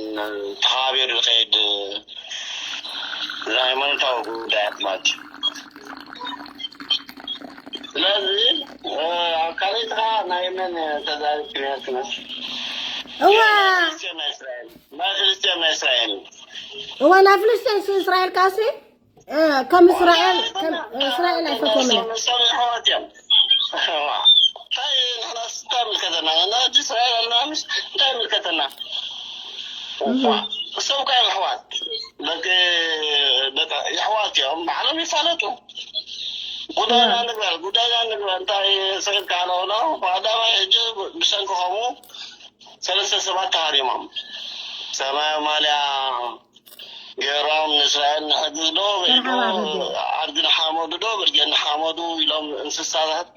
ተኸባቢሩ ዝኸይድ ሃይማኖታዊ ጉዳያት ማለት እዩ ስለዚ ኣብ ካልእትኻ ናይ መን ተዛሪብ ክነር ክነስ እዋ ናይ ፍልስጤም ናይ እስራኤል እዋ ናይ ፍልስጤን ሲ እስራኤል ካሲ ከም እስራኤል ከም እስራኤል ኣይፈትዎም ሰው የሕዋት እዮም እንታይ ንሕና እንታይ ምልከተና ንሕና ሕጂ እስራኤል ኣለና ምስ እንታይ ምልከተና ሰብ ካ የሕዋት ደቂ ደቂ የሕዋት እዮም ባዕሎም ይፋለጡ ጉዳይና ንግበር ጉዳይና ንግበር እንታይ ሰይድ ካለውሎ ቀዳማይ ሕጂ ብሰንኪ ከምኡ ሰለስተ ሰባት ተሃሪሞም ሰማያዊ ማልያ ገይሮም ንእስራኤል ንሕግዝ ዶ በሉ ዓድጊ ንሓመዱ ዶ ብርጌድ ንሓመዱ ኢሎም እንስሳታት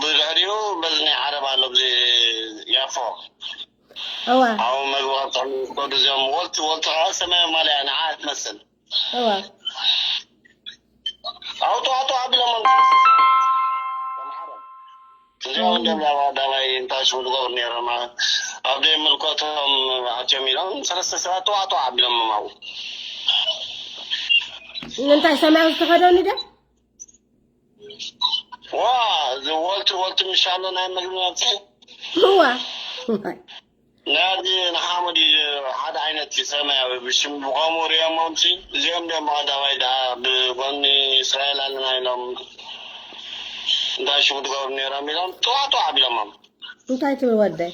ብድሕሪኡ በዚ ናይ ዓረብ ኣሎ ብዚ ያፎ እዋ ኣብኡ መግቢ ከብፅሑ ዝከዱ እዚኦም ወልቲ ወልቲ ከዓ ሰማያዊ ማልያ ንዓ ትመስል እዋ ኣውጡ ኣውጡ ኣቢሎም እዚኦም እንደም ናብ ኣዳባይ እንታይ ሽሙ ዝገብሩ ነይሮም ኣብ ዘይምልከቶም ኣትዮም ኢሎም ሰለስተ ሰባት ተዋዕተዋ ኣቢሎም ኣብኡ እንታይ ሰማያዊ ዝተኸደኑ ደ ዋ እዚ ወልቲ ወልቲ ምሻሎ ናይ መግቢ መብፅሒ እዋ ናይ ኣድጊ ንሓመድ እዩ ሓደ ዓይነት እዩ ሰማያዊ ብሽም ብኸምኡ ሪኦሞም ሲ እዚኦም ደ መቐዳማይ ደኣ ብጎኒ እስራኤል ኣለና ኢሎም እንታይ ሽሙ ትገብሩ ነይሮም ኢሎም ጥዋ ጥዋ ኣቢሎሞም እንታይ ትብል ወደይ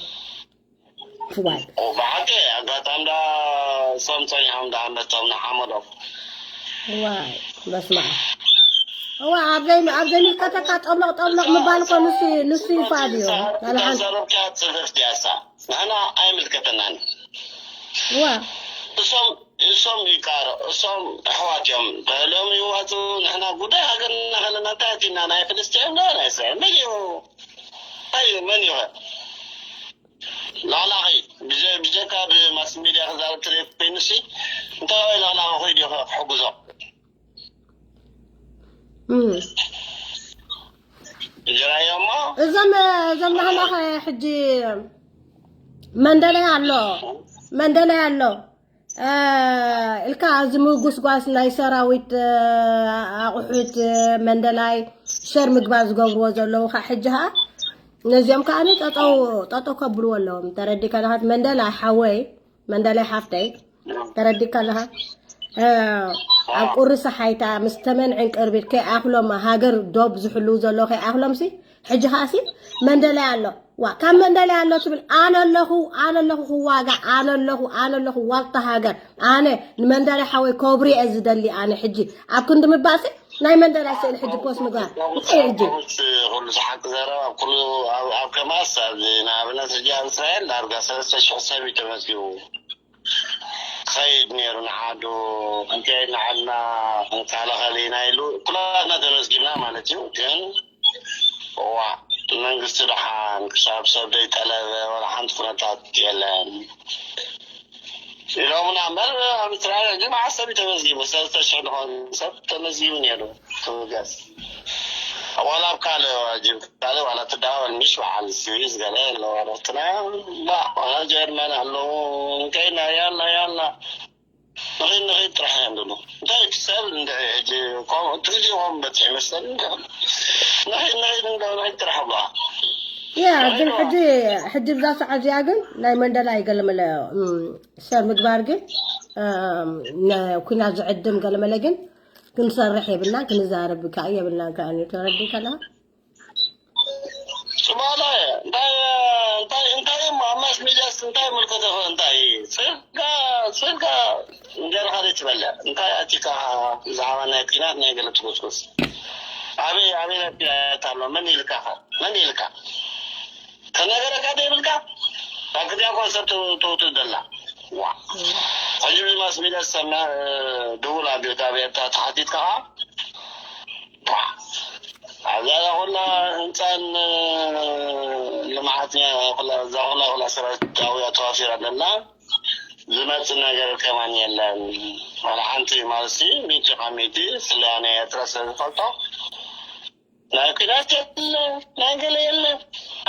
ዋይ ብሓቂ ኣጋጣሚ ዳ እሶም ፀኒሖም ዳ መቶም ንሓመዶም ዋይ በስማ እዋ ኣብ ዘይምልከተካ ጠብሎቕ ጠብሎቕ ምባል እኮ ንሱ ንሱ ይፋድ እዩ ካልሓንቲ ዘረብካ ፅፍፍቲ ያሳ ንሕና ኣይምልከተናን እዋ እሶም እሶም ይቃረ እሶም ኣሕዋት እዮም ተህልዮም ይዋፁ ንሕና ጉዳይ ሃገርና ከለና እንታይ ኣቲና ናይ ፍልስጤም ዶ ናይ እስራኤል መን እዩ እንታይ እዩ መን እዩ ኸ ላዕላኸይ ብጀ- ብጀካ ብማስ ሚድያ ክዛረብ ትርኢ ኮይኑሲ እንታይ ወይ ላዕላኸ ኮይዱ ክሕግዞ እም። እንጀራዮ እሞ እዞም እዞም ናህና ኸ ሕጂ መንደላይ ኣሎ መንደላይ ኣሎ እ፣ ኢልካ እዚ ምጉስጓስ ናይ ሰራዊት እ፣ ኣቑሑት እ፣ መንደላይ ሸር ምግባር ዝገብርዎ ዘለዉ ከዓ ሕጂ ከዓ ነዚኦም ከዓ ጠጠው ጠጠው ከብልዎ ኣለዎም። ተረዲካ ኣለኻ መንደላይ ሓወይ፣ መንደላይ ሓፍተይ፣ ተረዲካ ኣለኻ። ኣብ ቁሪ ሰሓይታ ምስ ተመንዕን ቅርቢት ከይኣኽሎም ሃገር ዶብ ዝሕልው ዘሎ ከይኣኽሎም ሲ ሕጂ ከዓ ሲ መንደላይ ኣሎ። ዋ ካብ መንደላይ ኣሎ ትብል ኣነ ኣለኹ ኣነ ኣለኹ ክዋጋ ኣነ ኣለኹ ኣነ ኣለኹ ዋልታ ሃገር ኣነ ንመንደላይ ሓወይ ከብሪ እየ ዝደሊ ኣነ ሕጂ ኣብ ክንዲ ምባእሲ ናይ መንደላይ ስእሊ ሕጂ ፖስት ምግባር እንታይ ሕጂ ኩሉ ዝሓቂ ዘረባ ኣብ ኩሉ ኣብ ከማስ ንኣብነት ሕጂ ኣብ እስራኤል ዳርጋ ሰለስተ ሽሕ ሰብ እዩ ተመዝጊቡ። ኸይድ ነይሩ ንዓዱ እንተ ንዓድና ንከላኸል ኢና ኢሉ ኩላትና ተመዝጊብና ማለት እዩ። ግን ዋ መንግስቲ ደሓን ክሳብ ሰብ ደይጠለበ ወላ ሓንቲ ኩነታት የለን ኢሎምና እምበር ኣብ እስራኤል ሕጂ መዓት ሰብ እዩ ተመዝጊቡ። ሰለስተ ሽሕ ዝኾን ሰብ ተመዝጊቡ ነይሩ ክብገስ ዋላ ኣብ ካልእ ዋላ ትዳወል ምሽ በዓል ስዊዝ ገለ ኣለዋ ሮትና ባ ዋላ ጀርመን ኣለዉ እንከይና ያላ ያላ ንኸይድ ንኸይድ ጥራሕ እዮም ዝብሉ እንታይ እቲ ሰብ እንድዒ ሕጂ ከምኡ ትግዜ ከምኡ በፅሕ ይመስለኒ እንዲ ንኸይድ ንኸይድ እንዶ ንኸይድ ጥራሕ ባ ያ ግን ሕጂ ሕጂ ብዛ ሰዓት እዚኣ ግን ናይ መንደላ ይገልምለ ሰብ ምግባር ግን ኩናት ዝዕድም ገለመለ ግን ክንሰርሕ የብልናን ክንዛረብ ከዓ የብልናን ከዓ እዩ ተረዲእ ከለካ ጽባላ እንታይ እንታይ እንታይ እሞ ኣብ ማስ ሚዲያስ እንታይ ምልከቶ እንታይ ስልካ ስልካ እንጀራኻ ዘይትበልዕ እንታይ ኣቲካ ብዛዕባ ናይ ኲናት ናይ ገለ ትጎስጎስ ኣበይ ኣበይ ናይ ኲናት ኣሎ መን ኢልካ መን ኢልካ ተነገረካ ደይብልካ ኣብ ግዜ ኮንሰርት ተውቱ ደላ ዋ ሕጂ ብማስ ሚዲያ ዝሰምዕ ድውል ኣቢልካ ኣብ ኤርትራ ተሓቲትካ ከዓ ኣብዛ ኩላ ህንፃን ልምዓት እዛ ኩላ ኩላ ሰራዊት ዳውያ ተዋፊራ ዘለና ዝመፅእ ነገር ከማን የለን። ዋላ ሓንቲ ማለት ሚእቲ ካብ ሚእቲ ስለያ ናይ ኤርትራ ስለ ዝፈልጦ ናይ ኩናት የለ ናይ ገለ የለ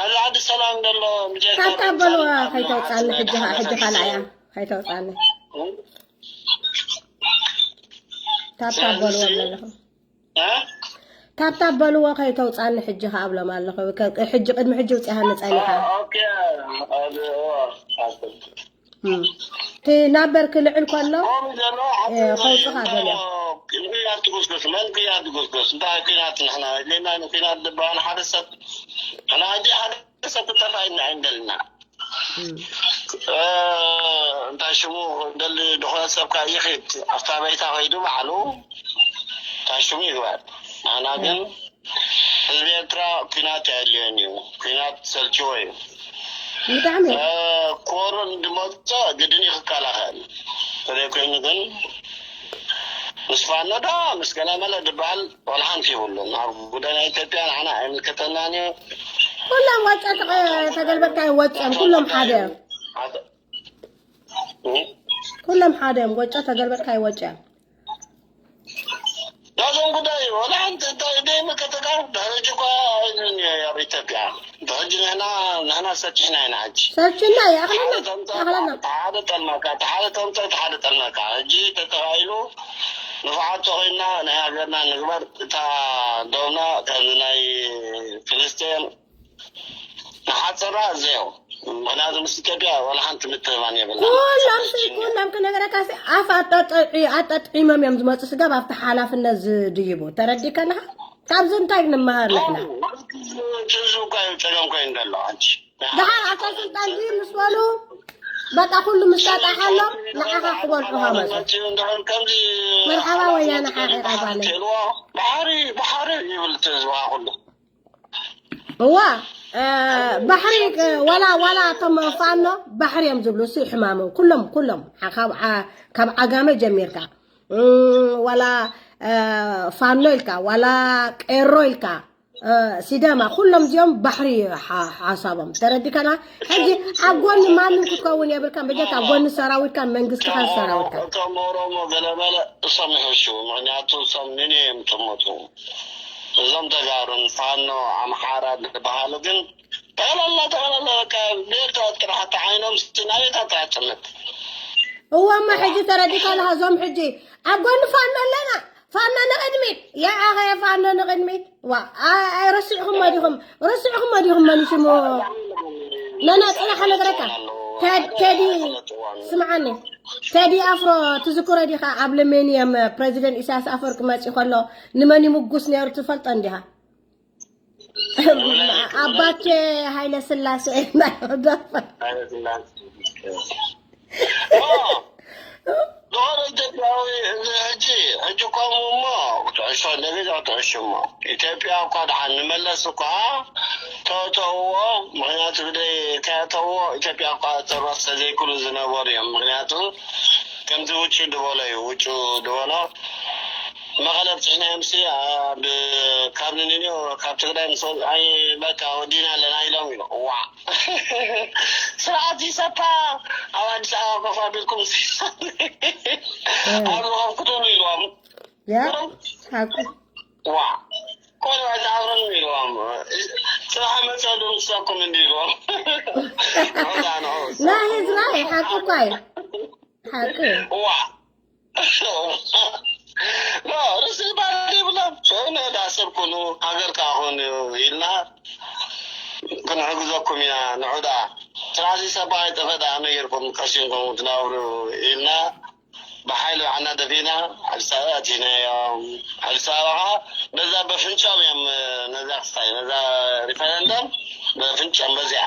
ኣብዚ ዓዲ ሰላም ዘሎ ታብታብ በልዋ ከይተውፃኒ ሕጂ ሕጂ ካልኣያ ከይተውፃኒ ታብታብ በልዎ ኣለኹ ታብታብ በልዎ ከይተውፃኒ ሕጂ ከኣብሎም ኣለኹ ሕጂ ቅድሚ ሕጂ ውፅያሃኒ ፀኒሓ እቲ ናበር ክልዕል ከሎ ከውፅኻ በልዮ ትጉስጉስ መን ክያ ትጉስጉስ እንታይ ኩናት ንሕና ሌና ኩናት ዝበሃል ሓደ ሰብ ንሕና ሕጂ ሓደ ሰብ ክጠፋ ኢና ኣይንደልና እንታይ ሽሙ ደሊ ዝኾነ ሰብ ካ ይኽድ ኣብታ በይታ ከይዱ ባዕሉ እንታይ ሽሙ ይግበር ንሕና ግን ህዝቢ ኤርትራ ኩናት ኣየድልዮን እዩ ኩናት ሰልችዎ እዩ ብጣዕሚ ኮሮን ድመፀ ግድን እዩ ክከላኸል ተዘይኮይኑ ግን ምስ ፋኖ ዶ ምስ ገለመለ ዝበሃል ዋላ ሓንቲ የብሉን ኣብ ጉዳይ ናይ ኢትዮጵያ ንዓና ኣይምልከተናን እዩ ኩሎም ወጨ ተገልበጥካ ይወፅኦም ኩሎም ሓደ እዮም ኩሎም ሓደ እዮም ወጨ ተገልበጥካ ይወጭ እዮም ናዞም ጉዳይ ዋላ ሓንቲ እንታይ ደይ ምልከተካ ድሕሪ ሕጂ እኳ ኣይሉን እዩ ኣብ ኢትዮጵያ ብሕጂ ንሕና ንሕና ሰኪሕና ኢና ሕጂ ሰኪሕና እዩ ኣኽለና ኣኽለና ሓደ ጠልመካ ሓደ ተምፀ ሓደ ጠልመካ ሕጂ ተተኻኢሉ ንፍዓት ተኾይንና ናይ ሃገርና ንግበር እታ ደውና ከምዚ ናይ ፍልስጤን ንሓፀራ ዘየው ምክንያቱ ምስ ኢትዮጵያ ዋላ ሓንቲ ምትእማን የብልና ኩሎም ሲ ኩሎም ክነገረካ ሲ ኣፍ ኣጠጥዒ ኣጠጥዒሞም እዮም ዝመፁ ስጋብ ኣብቲ ሓላፍነት ዝድይቡ ተረዲእ ከለካ ካብዚ እንታይ ንመሃር ንሕና ትዙ እኳ እዩ ፀገም ኮይኑ ዘሎ ሕጂ ደሓር ኣታ ስልጣን ድዩ ምስ በሉ በቃ ኩሉ ምስ ጣጣሓሎም ንዓኻ ክበልዑኻ መፁ መርሓባ ወያነ ሓቂቓ ጓለይ ባሕሪ ባሕሪ ይብል ህዝብኻ ኩሉ እዋ ባሕሪ ዋላ ዋላ እቶም ፋኖ ባሕሪ እዮም ዝብሉ እሱ ሕማሞም ኩሎም ኩሎም ካብ ዓጋመ ጀሚርካ ዋላ ፋኖ ኢልካ ዋላ ቄሮ ኢልካ ሲዳማ ኩሎም እዚኦም ባሕሪ ሓሳቦም ተረዲካና ሕጂ ኣብ ጎኒ ማንም ክትከውን የብልካን በጀካ ኣብ ጎኒ ሰራዊትካን መንግስትካን ሰራዊትካ እቶም ኦሮሞ ገለመለ እሶም ይሕሹ ምክንያቱ እሶም ንንዮም ጥመቱ እዞም ተጋሩን ፋኖ ኣምሓራ ዝበሃሉ ግን ጠቕላላ ጠቕላላ በቃ ብኤርትራ ጥራሕ ተዓይኖም ናቤታ ጥራሕ ጥምት እዋማ ሕጂ ተረዲካ ኣለካ እዞም ሕጂ ኣብ ጎኒ ፋኖ ኣለና ፋኖ ንቕድሚት ያኣኸ ፋኖ ንቕድሚት ዋ፣ ኣይ፣ ኣይ፣ ረሲዕኹሞ ዲኹም? ረሲዕኹሞ ዲኹም? መን ሽሙ? ነና ጽናሕ ነገረካ። ተ-፣ ቴዲ፣ ስምዓኒ። ቴዲ ኣፍሮ ትዝክሮ ዲኻ? ኣብ ለሜንየም ፕረዚደንት ኢሳያስ ኣፈወርቂ መጺኡ ከሎ ንመን ይምጉስ ነይሩ ትፈልጦ እንዲኻ? ኣባቴ ሃይለ ስላሴ እንዳደፈ። ዝኾነ ኢትዮጵያዊ እዚ ሕጂ፣ ሕጂ እኮ እሞ ኩዕሾ እንደ ገዛ ኩዕሾ እሞ ኢትዮጵያ እኳ ደሓን ንመለስ እኳ ተእተውዎ። ምኽንያቱ ብደይ ከእተውዎ ኢትዮጵያ እኳ ተርባስ ተዘይክሉ ዝነበሩ እዮም። ምኽንያቱ ከምዚ ውጩ ድበሎ እዩ፣ ውጩ ድበሎ መቐለ ኣብፅሕና እዮም ሲ ኣብ ካብ ንንዮ ካብ ትግራይ ምስ ወ-፣ ኣይ በቃ ወዲና ኣለና ኢሎም እዩ። ዋ ስርዓት ይሰፓ ኣብ ኣዲስ ኣበባ ኮፍ ኣቢልኩም ኣብ ኦም ክትብሉ ኢልዎም። ያ ሓቁ ዋ ቆልዑ ዝኣብረን ኢልዎም። ጽባሕ መጸ ድምሰኩም እንዲ ኢልዎም። ናይ ህዝባይ ሓቁ እኳ እዩ። ሓቁ እዩ። ዋ ኖ ርስ ባል ይብሎም። ሰውነ ዳ ሰብ ኩኑ ሃገር ከዓ ኹን ኢልና ክንሕግዘኩም ኢና። ንዑዳ ስራዚ ሰብኣይ ጠፈዳ መይርኩም ቀሲንኩም ትነብሩ ኢልና ብሓይሊ ባዕልና ደፊና ኣዲስ ኣበባ ኣቲናዮም። ኣዲስ ኣበባ ከዓ በዛ በፍንጫም እዮም ነዛ ክስታይ ነዛ ሪፈረንደም በፍንጫም በዚያ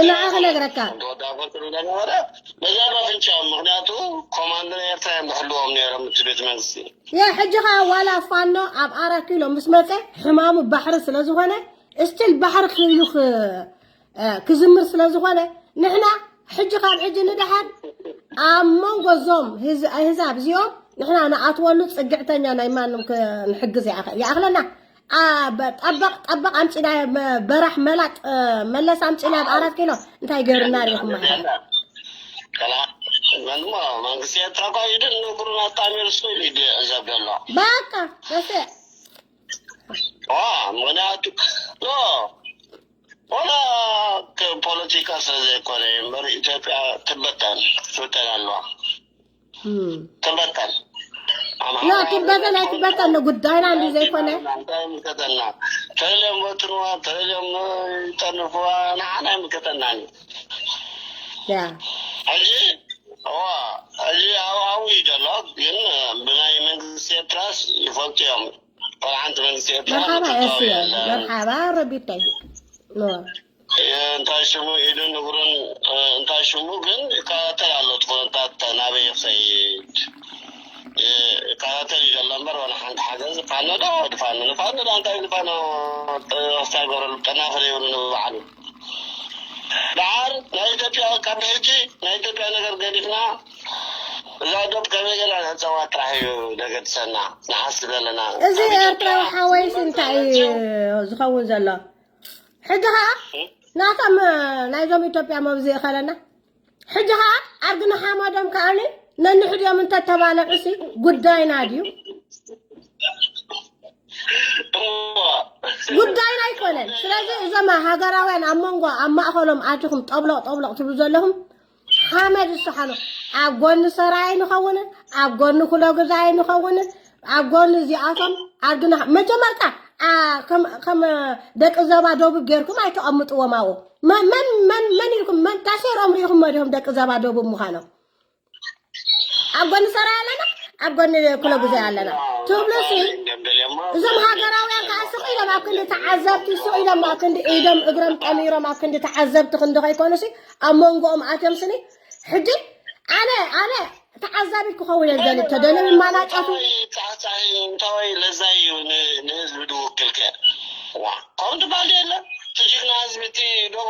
ንዓ ክነግረካ ተወዳፈር ስለነበረ በዛ በፍንጫም ምክንያቱ ኮማንዶ ኤርትራ እዮም ዝሕልዎም ነይሮም እቲ ቤት መንግስቲ። ያ ሕጂ ከዓ ዋላ ፋኖ ኣብ ኣራት ኪሎ ምስ መፀ ሕማሙ ባሕሪ ስለዝኾነ እስቲል ባሕሪ ክብዩ ክ- እ፣ ክዝምር ስለዝኾነ ንሕና ሕጂ ካብ ሕጂ ንደሓር ኣብ መንጎ እዞም ህዝ- ኣህዛብ እዚኦም ንሕና ንኣትወሉ ፅግዕተኛ ናይ ማንም ክንሕግዝ ይኣኸ- ይኣኽለና። ኣ፣ በ- ጠበቕ ጠበቕ ኣምፂና መ- በራሕ መላጥ እ፣ መለስ ኣምፂና ኣብ ኣራት ኪሎ እንታይ ገርና ሪኢኹም ማለት ከላ መንሞ መንግስቲ ኤርትራ እኳ ኢድን ንእግሩን ኣጣሚሩ ስኢሉ እዩ ዝዕዘብ ዘሎ። በቃ በስ ዋ ምክንያቱ ኖ ወላ ፖለቲካ ስለ ዘይኮነ እምበር ኢትዮጵያ ትበተን ትብተን ኣለዋ። ትበተን ኖ ትበተን ኣይትበተን ንጉዳይና እንዲ ዘይኮነ እንታይ ምልከተና? ተልዮም በትንዋ ተልዮም ይጠንፍዋ ንዓና ኣይምልከተናን እዩ። ያ ሕጂ እዋ ሕጂ ኣብኡ እዩ ዘሎ። ግን ብናይ መንግስቲ ኤርትራስ ይፈልጡ እዮም። ቆልዓ ሓንቲ መንግስቲ ኤርትራ መርሓባ ምትእትታው ኤስየ የለን። መርሓባ ረቢተይ ኖ እንታይ ሽሙ ኢዱን እግሩን እንታይ ሽሙ ግን ይከታተል ኣሎ። እቲ ኩነታት ናበይ ክኸይድ ይከታተል እዩ ዘሎ እምበር ዋላ ሓንቲ ሓገዝ ፋኖ ዶ ወዲ ፋኖ ንፋኖ ዶ እንታይ ንፋኖ ክስታይ ገረሉ ጠናፍር ይብሉ ንባዕሉ። ደሓር ናይ ኢትዮጵያ ካብ ሕጂ ናይ ኢትዮጵያ ነገር ገዲፍና እዛ ዶብ ከመይ ገላ ነፀዋ ጥራሕ እዩ ደገድሰና ንሓስብ ዘለና። እዚ ኤርትራዊ ሓወይስ እንታይ እዩ ዝኸውን ዘሎ? ሕጂ ከዓ ናቶም ናይዞም ኢትዮጵያ መብዚ ይኸለና። ሕጂ ከዓ ኣርግና ሓመዶም ከዓኒ ነንሕድዮም እንተተባለዑ ሲ ጉዳይና ድዩ? ጉዳይና ኣይኮነን። ስለዚ እዞም ሃገራውያን ኣብ መንጎ ኣብ ማእኸሎም ኣቲኹም ጠብሎቕ ጠብሎቕ ትብሉ ዘለኹም ሓመድ ዝሰሓኑ ኣብ ጎኒ ሰራየ ንኸውንን ኣብ ጎኒ ኩሎ ግዛየ ንኸውንን ኣብ ጎኒ እዚኣቶም ኣርግና መጀመርታ ኣ፣ ከም ከም ደቂ ዘባ ደቡብ ጌርኩም ኣይተቐምጥዎም ኣብኡ። መ- መን መን መን ኢልኩም መን ታሴሮም ሪኢኹሞ ዲኹም ደቂ ዘባ ደቡብ ምዃኖም? ኣብ ጎኒ ሰራየ ኣለና ኣብ ጎኒ ኩሎ ግዛየ ኣለና ትብሉ ሲ እዞም ሃገራውያን ከዓ ስቕ ኢሎም ኣብ ክንዲ ተዓዘብቲ ስቕ ኢሎም ኣብ ክንዲ ኢዶም እግሮም ጠሚሮም ኣብ ክንዲ ተዓዘብቲ ክንዲ ከይኮኑ ሲ ኣብ መንጎኦም ኣትዮም ስኒ ሕጂ ኣነ ኣነ ተዓዛቢት ክኸውን እየ ዝደሊ ተደልዮም ይማናጨቱ ፃሕፃሒ እንታወይ ለዛ እዩ ን- ንህዝቢ ድውክል ከ ዋ ከምኡ ትባል የለ ትጅግና ህዝቢ እቲ ደቡ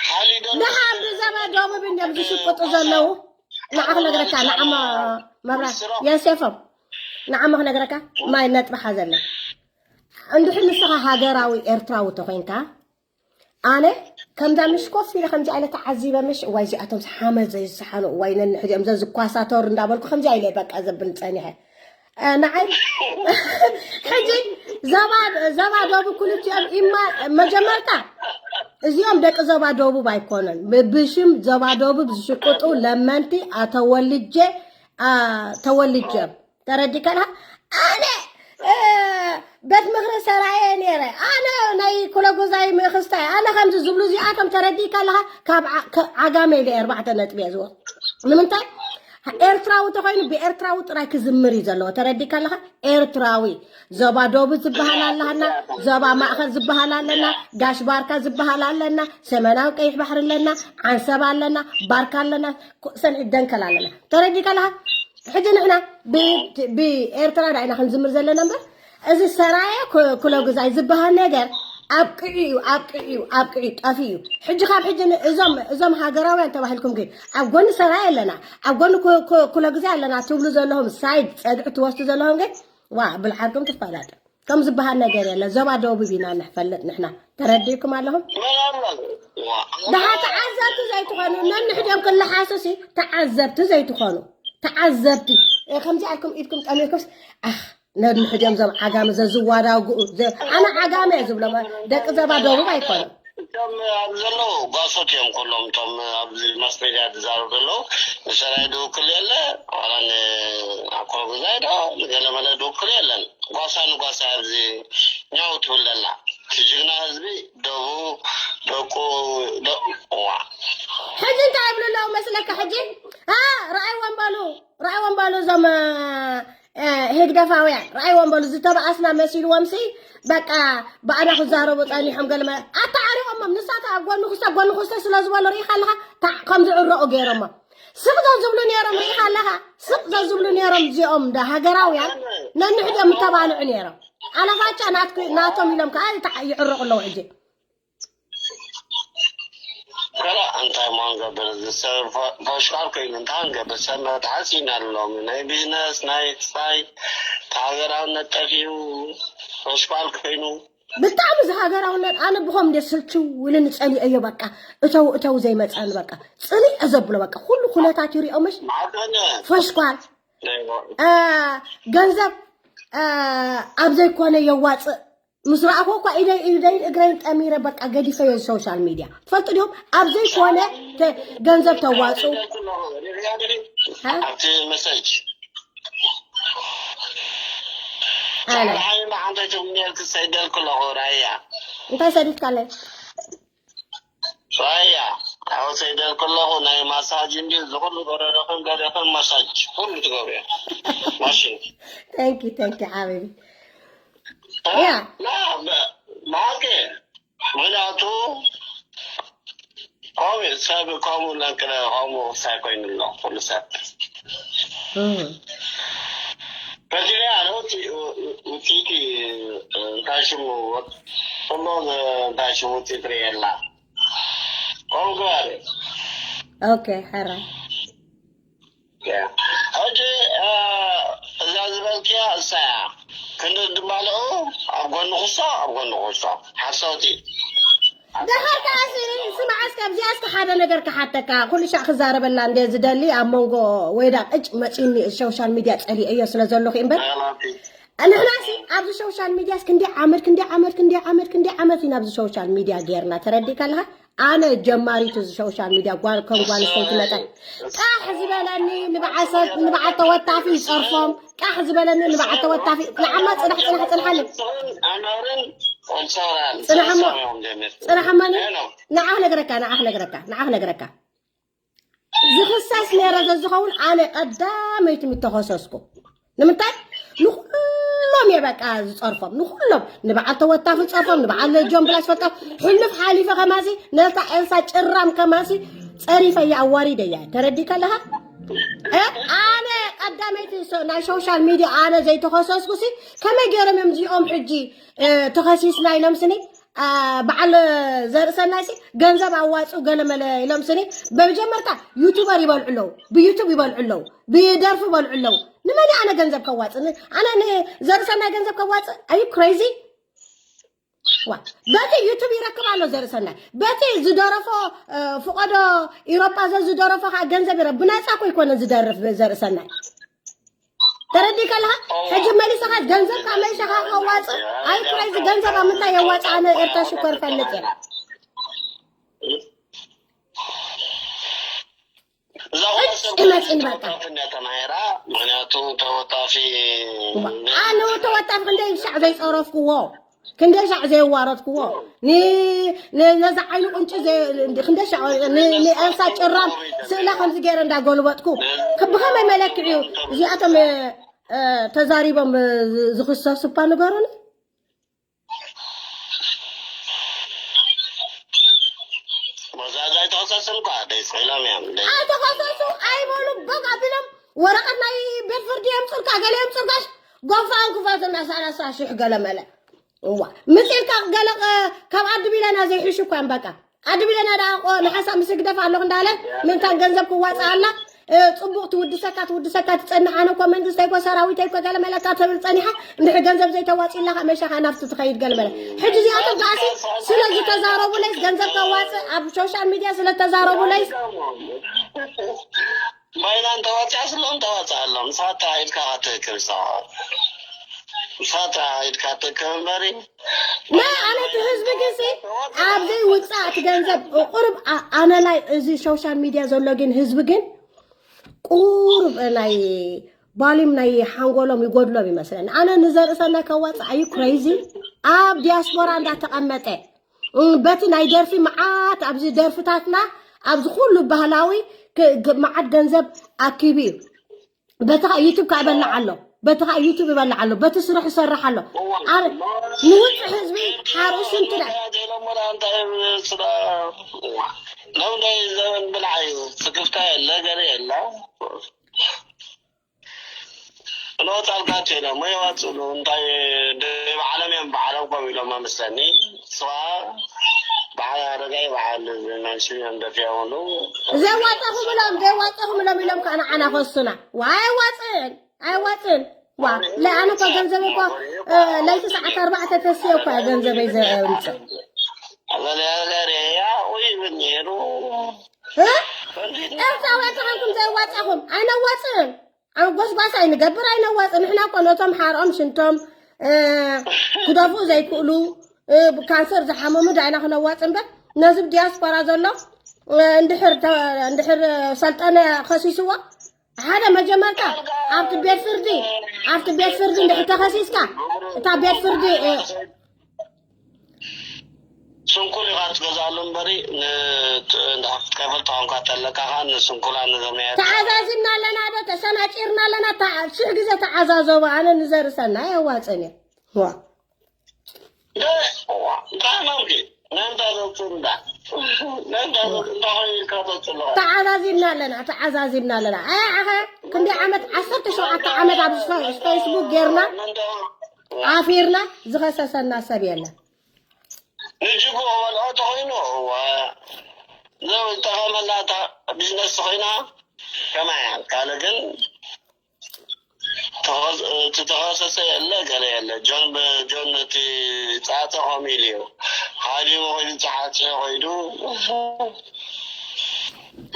ሓሊዶ ደሓን ብዘባ ደቡብ እንዲዮም ዝሽቅጡ ዘለዉ ንዓ ክነግረካ ንዓሞ መብራት የሴፎም ንዓሞ ክነግረካ ማይ ነጥቢ ሓዘለይ እንድሕር ንስኻ ሃገራዊ ኤርትራዊ ተኮይንካ ኣነ ከምዛ ምሽ ኮፍ ኢለ ከምዚ ኣይነ ተዓዚበ ምሽ እዋይ እዚኣቶም ሓመድ ዘይዝሰሓኑ እዋይ ነንሕድኦም ዘዝኳሳተሩ እንዳበልኩ ከምዚ ኣይለ በቃ ዘብል ፀኒሐ ንዓይ ሕጂ ዘባ ዘባ ደቡብ ክልቲኦም ኢማ መጀመርታ እዚኦም ደቂ ዘባ ደቡብ ኣይኮነን ብሽም ዘባ ደቡብ ዝሽቅጡ ለመንቲ ኣተወልጀ ተወልጀ ተረዲከና ኣነ ቤት ምኽሪ ሰራየ ነይረ። ኣነ ናይ ኩለጉዛይ ምእኽስታይ፣ ኣነ ከምዚ ዝብሉ እዚኣቶም ተረዲእካ ኣለኻ? ካብ ዓ-፣ ከ-፣ ዓጋመ ኢለ ኣርባዕተ ነጥቢ እየ ዝወ-፣ ንምንታይ? ኤርትራዊ ተኾይኑ ብኤርትራዊ ጥራይ ክዝምር እዩ ዘለዎ። ተረዲእካ ኣለኻ? ኤርትራዊ። ዞባ ደቡብ ዝበሃል ኣለና፣ ዞባ ማእኸል ዝበሃል ኣለና፣ ጋሽ ባርካ ዝበሃል ኣለና፣ ሰሜናዊ ቀይሕ ባሕሪ ኣለና፣ ዓንሰባ ኣለና፣ ባርካ ኣለና፣ ኩ-፣ ሰንዒ ደንከል ኣለና። ተረዲእካ ኣለኻ? ሕጂ ንሕና ብ-፣ ብኤርትራ ዳ ኢና ክንዝምር ዘለና እምበር፣ እዚ ሰራየ ኩ-፣ ኩለጉዛይ ዝበሃል ነገር ኣብቂዑ እዩ፣ ኣብቂዑ እዩ፣ ኣብቂዑ እዩ፣ ጠፊኡ እዩ። ሕጂ ካብ ሕጂ ን-፣ እዞም፣ እዞም ሃገራውያን ተባሂልኩም ግን ኣብ ጎኒ ሰራየ ኣለና፣ ኣብ ጎኒ ኩ-፣ ኩ-፣ ኩለጉዛይ ኣለና ትብሉ ዘለኹም፣ ሳይድ ጸግዒ ትወስዱ ዘለኹም ግን፣ ዋ፣ ብልዓልኩም ትፈላለ። ከም ዝበሃል ነገር የለ። ዞባ ደቡብ ኢና ንፈልጥ ንሕና። ተረዲእኩም ኣለኹም? ደሓ ተዓዘብቲ ዘይትኾኑ፣ ነንሕድዮም ክለሓሱሲ ተዓዘብቲ ዘይትኾኑ። ተዓዘብቲ። እ፣ ከምዚ ኣልኩም ኢድኩም ጠሚርኩምስ፣ ኣኽ፣ ነንሕድዮም ዞም ዓጋመ ዘዝዋዳግኡ፣ ዘ-፣ ኣነ ዓጋመ እየ ዝብሎም፣ ደቂ ዞባ ደቡብ ኣይኮኑን። እቶም ኣብ ዘለዉ ጓሶት እዮም ኩሎም፣ እቶም ኣብዚ ማስ ሜድያ ዝዛረቡ ዘለዉ። ንሰራይ ድውክል የለ፣ ዋላ ንኣኮ ጉዛይ ዶ ንገለመለ ድውክል የለን። ጓሳ ንጓሳ ኣብዚ ኛው ትብል ዘላ። እቲ ጅግና ህዝቢ ደቡ፣ ደቁ፣ ደቁ፣ ዋ። ሕጂ እንታይ ይብሉ ኣለዉ መስለካ? ሕጂ፣ አ፣ ረኣይዎም በሉ፣ ረኣይዎም በሉ እዞም፣ እ፣ ህግደፋውያን፣ ረኣይዎም በሉ፣ ዝተባኣስና መሲልዎምሲ፣ በቃ፣ ብኣና ክዛረቡ ጸኒሖም ገለ መ-፣ ኣታ ዓሪቖሞም፣ ንሳት ኣብ ጎኒ ክስተ፣ ጎኒ ክስተ ስለ ዝበሉ ርኢኻ ኣለኻ፣ ታ-፣ ከም ዝዕረቑ ገይሮሞም። ስቕ ዘዝብሉ ነይሮም፣ ርኢኻ ኣለኻ፣ ስቕ ዘዝብሉ ነይሮም እዚኦም ዳ ሃገራውያን፣ ነንሕድኦም ምተባልዑ ነይሮም። ኣላፋጫ ናትኩ-፣ ናቶም ኢሎም ከኣ ይተዓ-፣ ይዕረቑ ኣለዉ ሕጂ። ከላ እንታይ ሞ ንገብር፣ እዚ ሰብ ፈ-፣ ፈሽኳል ኮይኑ እንታይ ንገብር፣ ሰብ መትሓስ ኢና ኣለዎም። ናይ ቢዝነስ፣ ናይ ክሳይ፣ እቲ ሃገራውነት ጠፊኡ፣ ፈሽኳል ኮይኑ። ብጣዕሚ እዚ ሃገራውነት፣ ኣነ ብኸም እንደ ስልችው ኢሉኒ ጸሊኤዮ በቃ። እተው፣ እተው ዘይመጸኒ በቃ። ጽልእ ዘብሎ በቃ። ኩሉ ኩነታት ይሪኦምሽ። ማዕጠነ። ፈሽኳል። ናይ ዋ-፣ አ፣ ገንዘብ፣ አ፣ ኣብ ዘይኮነ የዋጽእ። ምስ ረኣኹ እኳ ኢደይ፣ ኢደይን እግረይን ጠሚረ በቃ ገዲፈዮ ሶሻል ሚድያ። ትፈልጡ ዲኹም? ኣብ ዘይኮነ ተ-፣ ገንዘብ ተዋጹ። ሪእያ ዲኺ? እ? ኣብቲ መሰጅ። ኣነ። ሻዕላ ሓይማ ሓንታይ ትብኒ ነርኪ ሰይደልኩ ኣለኹ ራያ። እንታይ ሰዲድካለይ? ራያ፣ ኣው ሰይደልኩ ኣለኹ ናይ ማሳጅ እንዲ ዝኹሉ ጎረረኽን ገደኽን ማሳጅ፣ ኩሉ ትገብሩ እዮም። ማሽን። Thank you, thank you፣ ሓቢቢ። እ? ያ። ላ፣ በ-፣ ብሓቂ፣ ምኽንያቱ፣ ከምኡ እዩ፣ ሰብ ከምኡ ለንቅነ፣ ከምኡ ክሳይ ኮይኑ ኣሎ፣ ኩሉ ሰብ። እም። በዚያ፣ ኣነ ውፂ-፣ ውፅኢት፣ እንታይ ሽሙ፣ ኩሎም፣ እንታይ ሽሙ፣ ውፅኢት ርእየ ኣላ። ከምኡ ግባሪ። ኦኬ፣ ሕራይ። ያ። ሕጂ፣ እ፣ እዛ ዝበልክያ እሳ እያ። ክንዲ ድማልኡ ኣብ ጎኒ ኩሶ፣ ኣብ ጎኒ ኩሶ። ሓሰውቲ። ደሓር ከኣ ሲ-፣ ስማዕ እስከ፣ ኣብዚኣ እስከ ሓደ ነገር ክሓተካ። ኩሉ ሻዕ ክዛረበላ እንደ ዝደሊ ኣብ መንጎ ወይዳ ቅጭ መጺኒ ሶሻል ሚድያ ጸሊኤዮ ስለ ዘለኹ እምበር። ኣላፊ። ንሕናሲ ኣብዚ ሶሻል ሚድያስ ክንደይ ዓመት፣ ክንደይ ዓመት፣ ክንደይ ዓመት፣ ክንደይ ዓመት ኢና ኣብዚ ሶሻል ሚድያ ጌርና፣ ተረዲእካ ኣለኻ? ኣነ ጀማሪት እዚ ሶሻል ሚድያ ጓል፣ ከም ጓል ኣንስተይቲ መጠን ቃሕ ዝበለኒ ንበዓል ሰብ፣ ንበዓል ተወታፊ ይጸርፎም። ቃሕ ዝበለኒ ንበዓል ተወታፊ። ንዓማ ጽናሕ፣ ጽናሕ፣ ጽንሓኒ። ኣናርን ኦልሳራን ጽናሕ እሞ፣ ሳሳም እዮም ጀሚር። ጽናሕ እሞ ኒ-፣ ሄሎ። ንዓ ክነግረካ፣ ንዓ ክነግረካ፣ ንዓ ክነግረካ። ዝኽሰስ ነይረ ዘዝኸውን ኣነ ቀዳመይቲ ምተኸሰስኩ። ንምንታይ? ንኹሎም እየ በቃ ዝጸርፎም፣ ንኹሎም። ንበዓል ተወታፊ ዝጸርፎም፣ ንበዓል ጆን ብላሽ ዝፈልጦ፣ ሕሉፍ ሓሊፈ ከማሲ፣ ነታ ኤልሳ ጭራም ከማሲ፣ ጸሪፈያ ኣዋሪደያ። ተረዲእካ ኣለኻ? እ? ኣነ ቀዳመይቲ ሶ-፣ ናይ ሶሻል ሚድያ ኣነ ዘይተኸሰስኩሲ፣ ከመይ ገይሮም እዮም እዚኦም ሕጂ፣ እ፣ ተኸሲስና ኢሎም ስኒ? አ፣ በዓል ዘርእሰናይሲ ገንዘብ ኣዋጽኡ ገለመለ ኢሎም ስኒ። በመጀመርታ ዩቱበር ይበልዑ ኣለዉ፣ ብዩቱብ ይበልዑ ኣለዉ፣ ብደርፊ ይበልዑ ኣለዉ። ንመን ኣነ ገንዘብ ከዋጽእ? ን-፣ ኣነ ንዘርእሰናይ ገንዘብ ከዋጽእ? Are you crazy? ዋ፣ በቲ ዩቱብ ይረክብ ኣሎ ዘርእሰናይ። በቲ ዝደረፎ፣ እ፣ ፍቆዶ ኢሮጳ ዘዝደረፎ ከዓ ገንዘብ ይረ-፣ ብናጻ እኮ ይኮነ ዝደርፍ ዘርእሰናይ። ተረዲእካ ኣለኻ? ሕጂ መሊስኻ ገንዘብ ካብ መሊስኻ ከዋጽእ? ኣይ ክረዚ ገንዘብ ኣብ ምንታይ የዋጽእ? ኣነ ኤርትራ ሽኮር ፈልጥ እየ። እዛ ኩላ ሰብ ይመፅን በቃ። ተወጣፊ እንዳተማሄራ፣ ምክንያቱ ተወጣፊ ኣነው ተወጣፊ ክንደይ ሻዕ ዘይፀረፍክዎ፣ ክንደይ ሻዕ ዘየዋረድክዎ፣ ን- ን- ነዛ ዓይኑ ቁንጭ ዘ- ክንደይ ሻዕ ን- ንኤልሳ ጭራም ስእላ ከምዚ ገይረ እንዳጎልበጥኩ፣ ብኸመይ መለክዕ እዩ እዚኣቶም እ፣ ተዛሪቦም እ፣ ዝ- ዝኽሰሱ እኳ ንገሩኒ። መዛዛ ኣይተኸሰስን እኳ ደይ ስሒሎም እዮም ደይ ኣይተኸሰሱ ኣይበሉ። በግ ኣቢሎም ወረቐት ናይ ቤት ፍርዲ የምፅልካ፣ ገለ የምፅልካሽ ጎፋን ክፈቱ እና ሰላሳ ሺሕ ገለ መለ እዋ ምፅልካ ገለ እ፣ ካብ ኣዲ ቢለና ዘይሕሹ እኳ እዮም በቃ ኣዲ ቢለና ዳ ንሓሳብ ምስ ግደፍ ኣለኹ እንዳለ ምንታን ገንዘብ ክዋፅኣላ እ፣ ፅቡቅ ትውድሰካ ትውድሰካ ትፀንሕ ኣነ እኮ መንግስቲ ኣይኮ ሰራዊት ኣይኮ ገለ መለካ ተብል ፀኒሓ እንድሕር ገንዘብ ዘይተዋፂላካ መሻኻ ናብቲ ትኸይድ ገለ መለ ሕጂ እዚኣቶም ከዓሲ ስለ ዝተዛረቡለይስ ገንዘብ ከዋፅእ ኣብ ሶሻል ሚድያ ስለ ተዛረቡለይስ ባይና እንተዋፅያ ስሎም ተዋፅኣሎም ንስኻ ጥራሕ ኢድካ ካትእክብ ንስኻ ጥራሕ ኢድካ ትእክብ እምበሪ ናይ ኣነ እቲ ህዝቢ ግንሲ ኣብ ዘይውፃእ እቲ ገንዘብ ቁሩብ ኣ- ኣነ ላይ እዚ ሶሻል ሚድያ ዘሎ ግን ህዝቢ ግን ቁሩብ ናይ ባሊም ናይ ሓንጎሎም ይጎድሎም ይመስለኒ። ኣነ ንዘርእሰናይ ከዋፅእ ኣዩ ክሬዚ ኣብ ዲያስፖራ እንዳተቐመጠ እ፣ በቲ ናይ ደርፊ መዓት ኣብዚ ደርፍታትና ኣብዚ ኩሉ ባህላዊ ክ- ግ- መዓት ገንዘብ ኣኪቡ እዩ። በቲ ከዓ ዩቱብ ከዓ ይበልዕ ኣሎ፣ በቲ ከዓ ዩቱብ ይበልዕ ኣሎ፣ በቲ ስራሕ ይሰርሕ ኣሎ። ኣነ ንውፅእ ህዝቢ ሓርኡ ሽንቱ ዳ ሎም ዘበን ብልዓ እዩ ስክፍታ የለ ገለ የለ እንወፃልካ ቴለ እሞ የዋፅሉ እንታይ ደይ ባዕሎም እዮም ባዕሎም ኮም ኢሎም መምሰኒ ስዋ በዓል ኣረጋይ በዓል መንሽን እዮም ደፊኦም ሉ ዘዋፀኹም ኢሎም ዘዋፀኹም ኢሎም ኢሎም ከዓ ንዓና ከሱና ዋ ኣይዋፅን ኣይዋፅን ዋ ለኣነ እኮ ገንዘብ እኮ እ፣ ለይቲ ሰዓት ኣርባዕተ ተስየ እኮ ገንዘበይ ዘምፅእ ኣበለያ ገሬ ያው ይብል ነይሩ እ? ኤርትራውያን ተኾንኩም ዘዋፀኹም ኣይነዋፅን ኣብ ጎስጓስ ኣይንገብር ኣይነዋፅን ንሕና እኮ ነቶም ሓርኦም ሽንቶም እ፣ ክደፍኡ ዘይክእሉ እ፣ ካንሰር ዝሓመሙ ዳይና ክነዋፅ እምበር ነዚ ብ ዲያስፖራ ዘሎ እ፣ እንድሕር ተ- እንድሕር ሰልጠነ ከሲስዎ ሓደ መጀመርታ ኣብቲ ቤት ፍርዲ ኣብቲ ቤት ፍርዲ እንድሕር ተኸሲስካ እታ ቤት ፍርዲ እ፣ ስንኩል ኢኻ ትገዝኣሉ እምበሪ ንዳክትከፍል ተኾንካ ተለካ ከዓ ንስንኩላ ንዘመያ ተዓዛዚብና ኣለና ዶ ተሰናጪርና ኣለና ተዓ- ሽሕ ግዜ ተዓዛዘቡ ኣነ ንዘርሰና ኣየዋፅን እየ ዋ እንታይ ማምኪ ነንታ ዘፅንዳ ነንታ ዘፅንዳ ኮይልካ ተፅሎ ተዓዛዚብና ኣለና ተዓዛዚብና ኣለና ኣይ ዓኸ ክንደይ ዓመት ዓሰርተ ሸውዓተ ዓመት ኣብ ፈ- ፌስቡክ ጌርና ኣፊርና ዝኸሰሰና ሰብ የለን ንጅጉ ወልዖ ተኮይኑ እዋ ዘው ዝጠቐመላ እታ ቢዝነስ ተኮይና ከማያ ካልእ ግን ተኸስ- እቲ ተኸሰሰ የለ ገለ የለ ጆን ብ- ጆን እቲ ፃፀ ከምኡ ኢሉ እዩ ሃዲሙ ኮይኑ ፃሓፀ ኮይኑ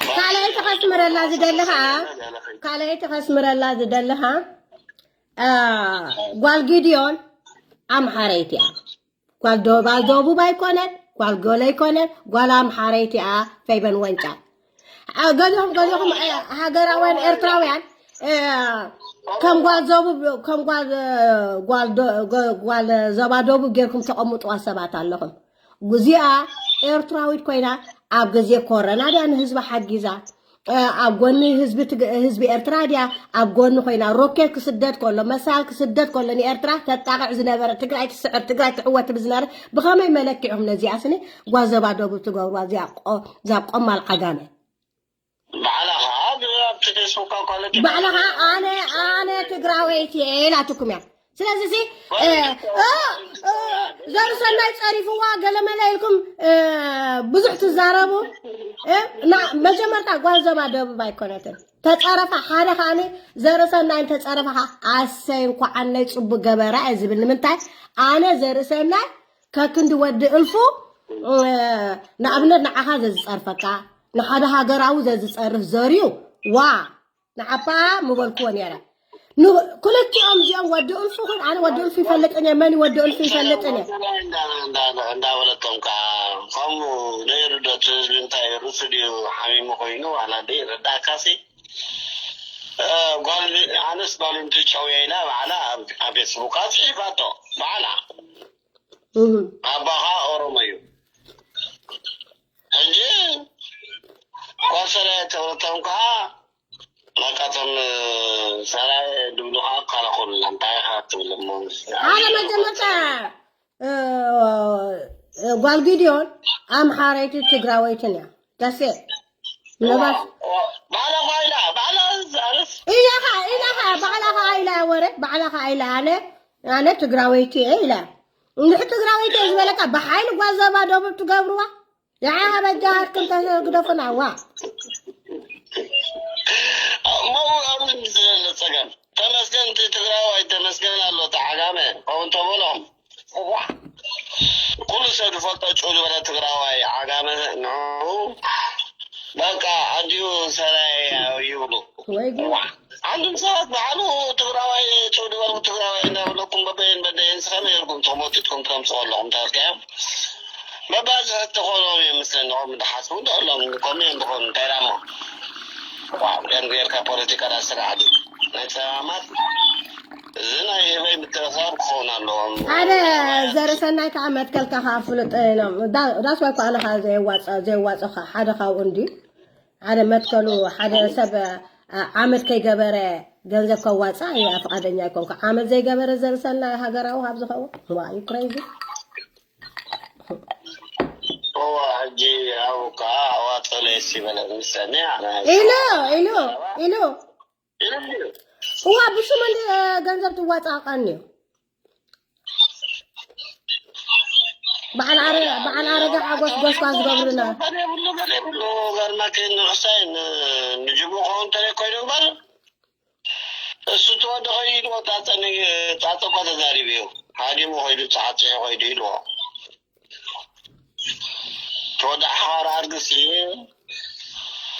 ካልኣይቲ ከስምረላ ዝደሊ ከዓ ካልኣይቲ ከስምረላ ዝደሊ ከዓ አ፣ ጓል ጊድዮን ኣምሓረይቲ እያ ጓል ዶ- ጓል ደቡብ ኣይኮነን ጓል ጎለ ኣይኮነን ጓል ኣምሓረይቲ እያ ፈይበን ወንጫ አ፣ ገሊኹም ገሊኹም አ፣ ሃገራውያን ኤርትራውያን አ፣ ከም ጓል ዘቡብ ከም ጓል አ፣ ጓል ዶ- ገ- ጓል ዘባ ደቡብ ጌርኩም ተቐምጥዋ ሰባት ኣለኹም እዚኣ ኤርትራዊት ኮይና ኣብ ግዜ ኮረና ድያ ንህዝቢ ሓጊዛ ኣብ ጎኒ ህዝቢ ትግ- ህዝቢ ኤርትራ ድያ ኣብ ጎኒ ኮይና ሮኬት ክስደድ ከሎ መሳል ክስደድ ከሎ ንኤርትራ ተጣቕዕ ዝነበረ ትግራይ ትስዕር ትግራይ ትዕወት ብዝነበረ ብኸመይ መለኪዕኹም ነዚኣ ስኒ ጓዘባ ደቡብ ትገብርዋ እዚኣ ቆ- እዛ ቆማል ዓጋመ ባዕላ ከዓ ብ- ኣብቲ ፌስቡክ ኳለቲ ባዕልኻ ኣነ ኣነ ትግራወይቲ እየ ኢላትኩም እያ ስለዚ ሲ እ፣ እ፣ እ፣ ዘርሰናይ ፀሪፍዋ ገለመለ ኢልኩም እ፣ ብዙሕ ትዛረቡ እ፣ ና- መጀመርታ ጓል ዘባ ደቡብ ኣይኮነትን ተፀረፋ ሓደ ከዓኒ ዘርሰናይ እንተፀረፋ ከዓ ኣሰይ እንኳዓነይ ፅቡቅ ገበራ እየ ዝብል ንምንታይ ኣነ ዘርሰናይ ከክንዲ ወዲ እልፉ እ፣ ንኣብነት ንዓኻ ዘዝፀርፈካ ንሓደ ሃገራዊ ዘዝፀርፍ ዘርዩ ዋ ንዓባ ምበልክዎ ነይረ ን- ክልቲኦም እዚኦም ወዲ እልፉ ኹን ኣነ ወዲ እልፉ ይፈልጥን እየ መን ወዲ እልፉ ይፈልጥን እየ እንዳበለቶም ከዓ ከምኡ ዘይርደቱ ህዝቢ እንታይ ርሱ ድዩ ሓሚሙ ኮይኑ ዋላ ደይረዳእካሲ እ፣ ጓል፣ ኣነስ ጓል እንትጨውየ ኢላ ባዕላ ኣብ፣ ኣብ ፌስቡካ ጽሒፋቶ። ባዕላ። ኣባኻ ኦሮሞ እዩ። ሕጂ ጓል ሰራየ ተብለቶም ከዓ፣ በቃ እቶም ሰራየ ድብሉኻ ከለኹልና፣ እንታይ ኢኻ ትብል እሞ? ሓደ መጀመርታ፣ እ፣ እ፣ ጓል ጊድዮን ኣምሓረይቲ ትግራወይትን እያ። ደሴ። ነባስ። ባዕላ ኳ ኢላ፣ ባዕላ ዛረስ። ኢላኻ፣ ኢላኻ፣ ባዕላኻ ኢላ ወረ፣ ባዕላኻ ኢላ ኣነ፣ ኣነ ትግራወይቲ እየ ኢላ። እንድሕ ትግራወይቲ እየ ዝበለካ ብሓይሊ ጓዘባ ደቡብ ትገብርዋ። ያዓ በጃ ሃርክም ተግደፉና ዋ። እሞ ኣብ ምንድን ዘሎ ጸገም? ተመስገን እቲ ትግራዋይ ተመስገን ኣሎ፣ እቲ ዓጋመ ከምኡ እንተበሎም፣ እዋ፣ ኩሉ ሰብ ዝፈልጦ ጭው ዝበለ ትግራዋይ ዓጋመ ንዕኡ በቃ ኣዲኡ ሰራየ ይብሉ። ወይ ጉድ። እዋ፣ ዓንድም ሰባት ባዕሉ ትግራዋይ ጭው ዝበሉ ትግራዋይ እናበለኩም በበይን በደይን ስኸመይ ኢልኩም ተመጢጥኩም ተምፅኦ ኣለኹም ተረድካዮም? መባዝሒ ትኾኖም እዮም ምስለኒ፣ ከምኡ ዝሓስቡ እንተሎም፣ ከምኡ እዮም ዝኾኑ፣ እንታይ ደኣ እሞ? ዋው፣ ደም ጌርካ ፖለቲካ ዳ ስራሕ ድዩ? ናይ ጸማማት፣ እዚ ናይ ህበይ ምትእኽኻብ ክኸውን ኣለዎም። ሓደ ዘርሰናይ ከዓ መትከልካ ከዓ ፍሉጥ ኢሎም። ዳ-፣ ዳስ ዋይ እኮ ኣነ ከዓ ዘየዋጽ-፣ ዘየዋጽእ ከዓ ሓደ ካብኡ እንድዩ። ሓደ መትከሉ፣ ሓደ ሰብ፣ አ-፣ ዓመት ከይገበረ ገንዘብ ከዋጽእ ኣየ-፣ ፍቓደኛ ኣይኮንኩ። ዓመት ዘይገበረ ዘርሰናይ ሃገራዊ ካብ ዝኸውን? ዋ፣ you crazy። እዋ፣ ሕጂ ኣብኡ ከዓ ኣዋፅእ ለይስ ይበለ ምስለኒ፣ ኣነ ኢሉ፣ ኢሉ፣ ኢሉ። ኢሉ ድዩ? እዋ፣ ብሽመን ገንዘብ ትዋፃእ ቀንዩ? በዓል ኣረ-፣ በዓል ኣረጋ ሓጎስ ጎስጓስ ዝገብሩና። ገለ የብሉ፣ ገለ የብሉ። ገርመኪ ንክሳይ ን-፣ ንጅቡ ክኸውን እንተዘይ ኮይኑ እምበር፣ እሱ ተወዲ ኸይዱ ጣፀ ን-፣ ጣፀ እኳ ተዛሪቡ እዩ። ሃዲሙ ኸይዱ፣ ፀሓፅሑ ኸይዱ ኢልዎ። ተወዳእኻ ወራር ግሲ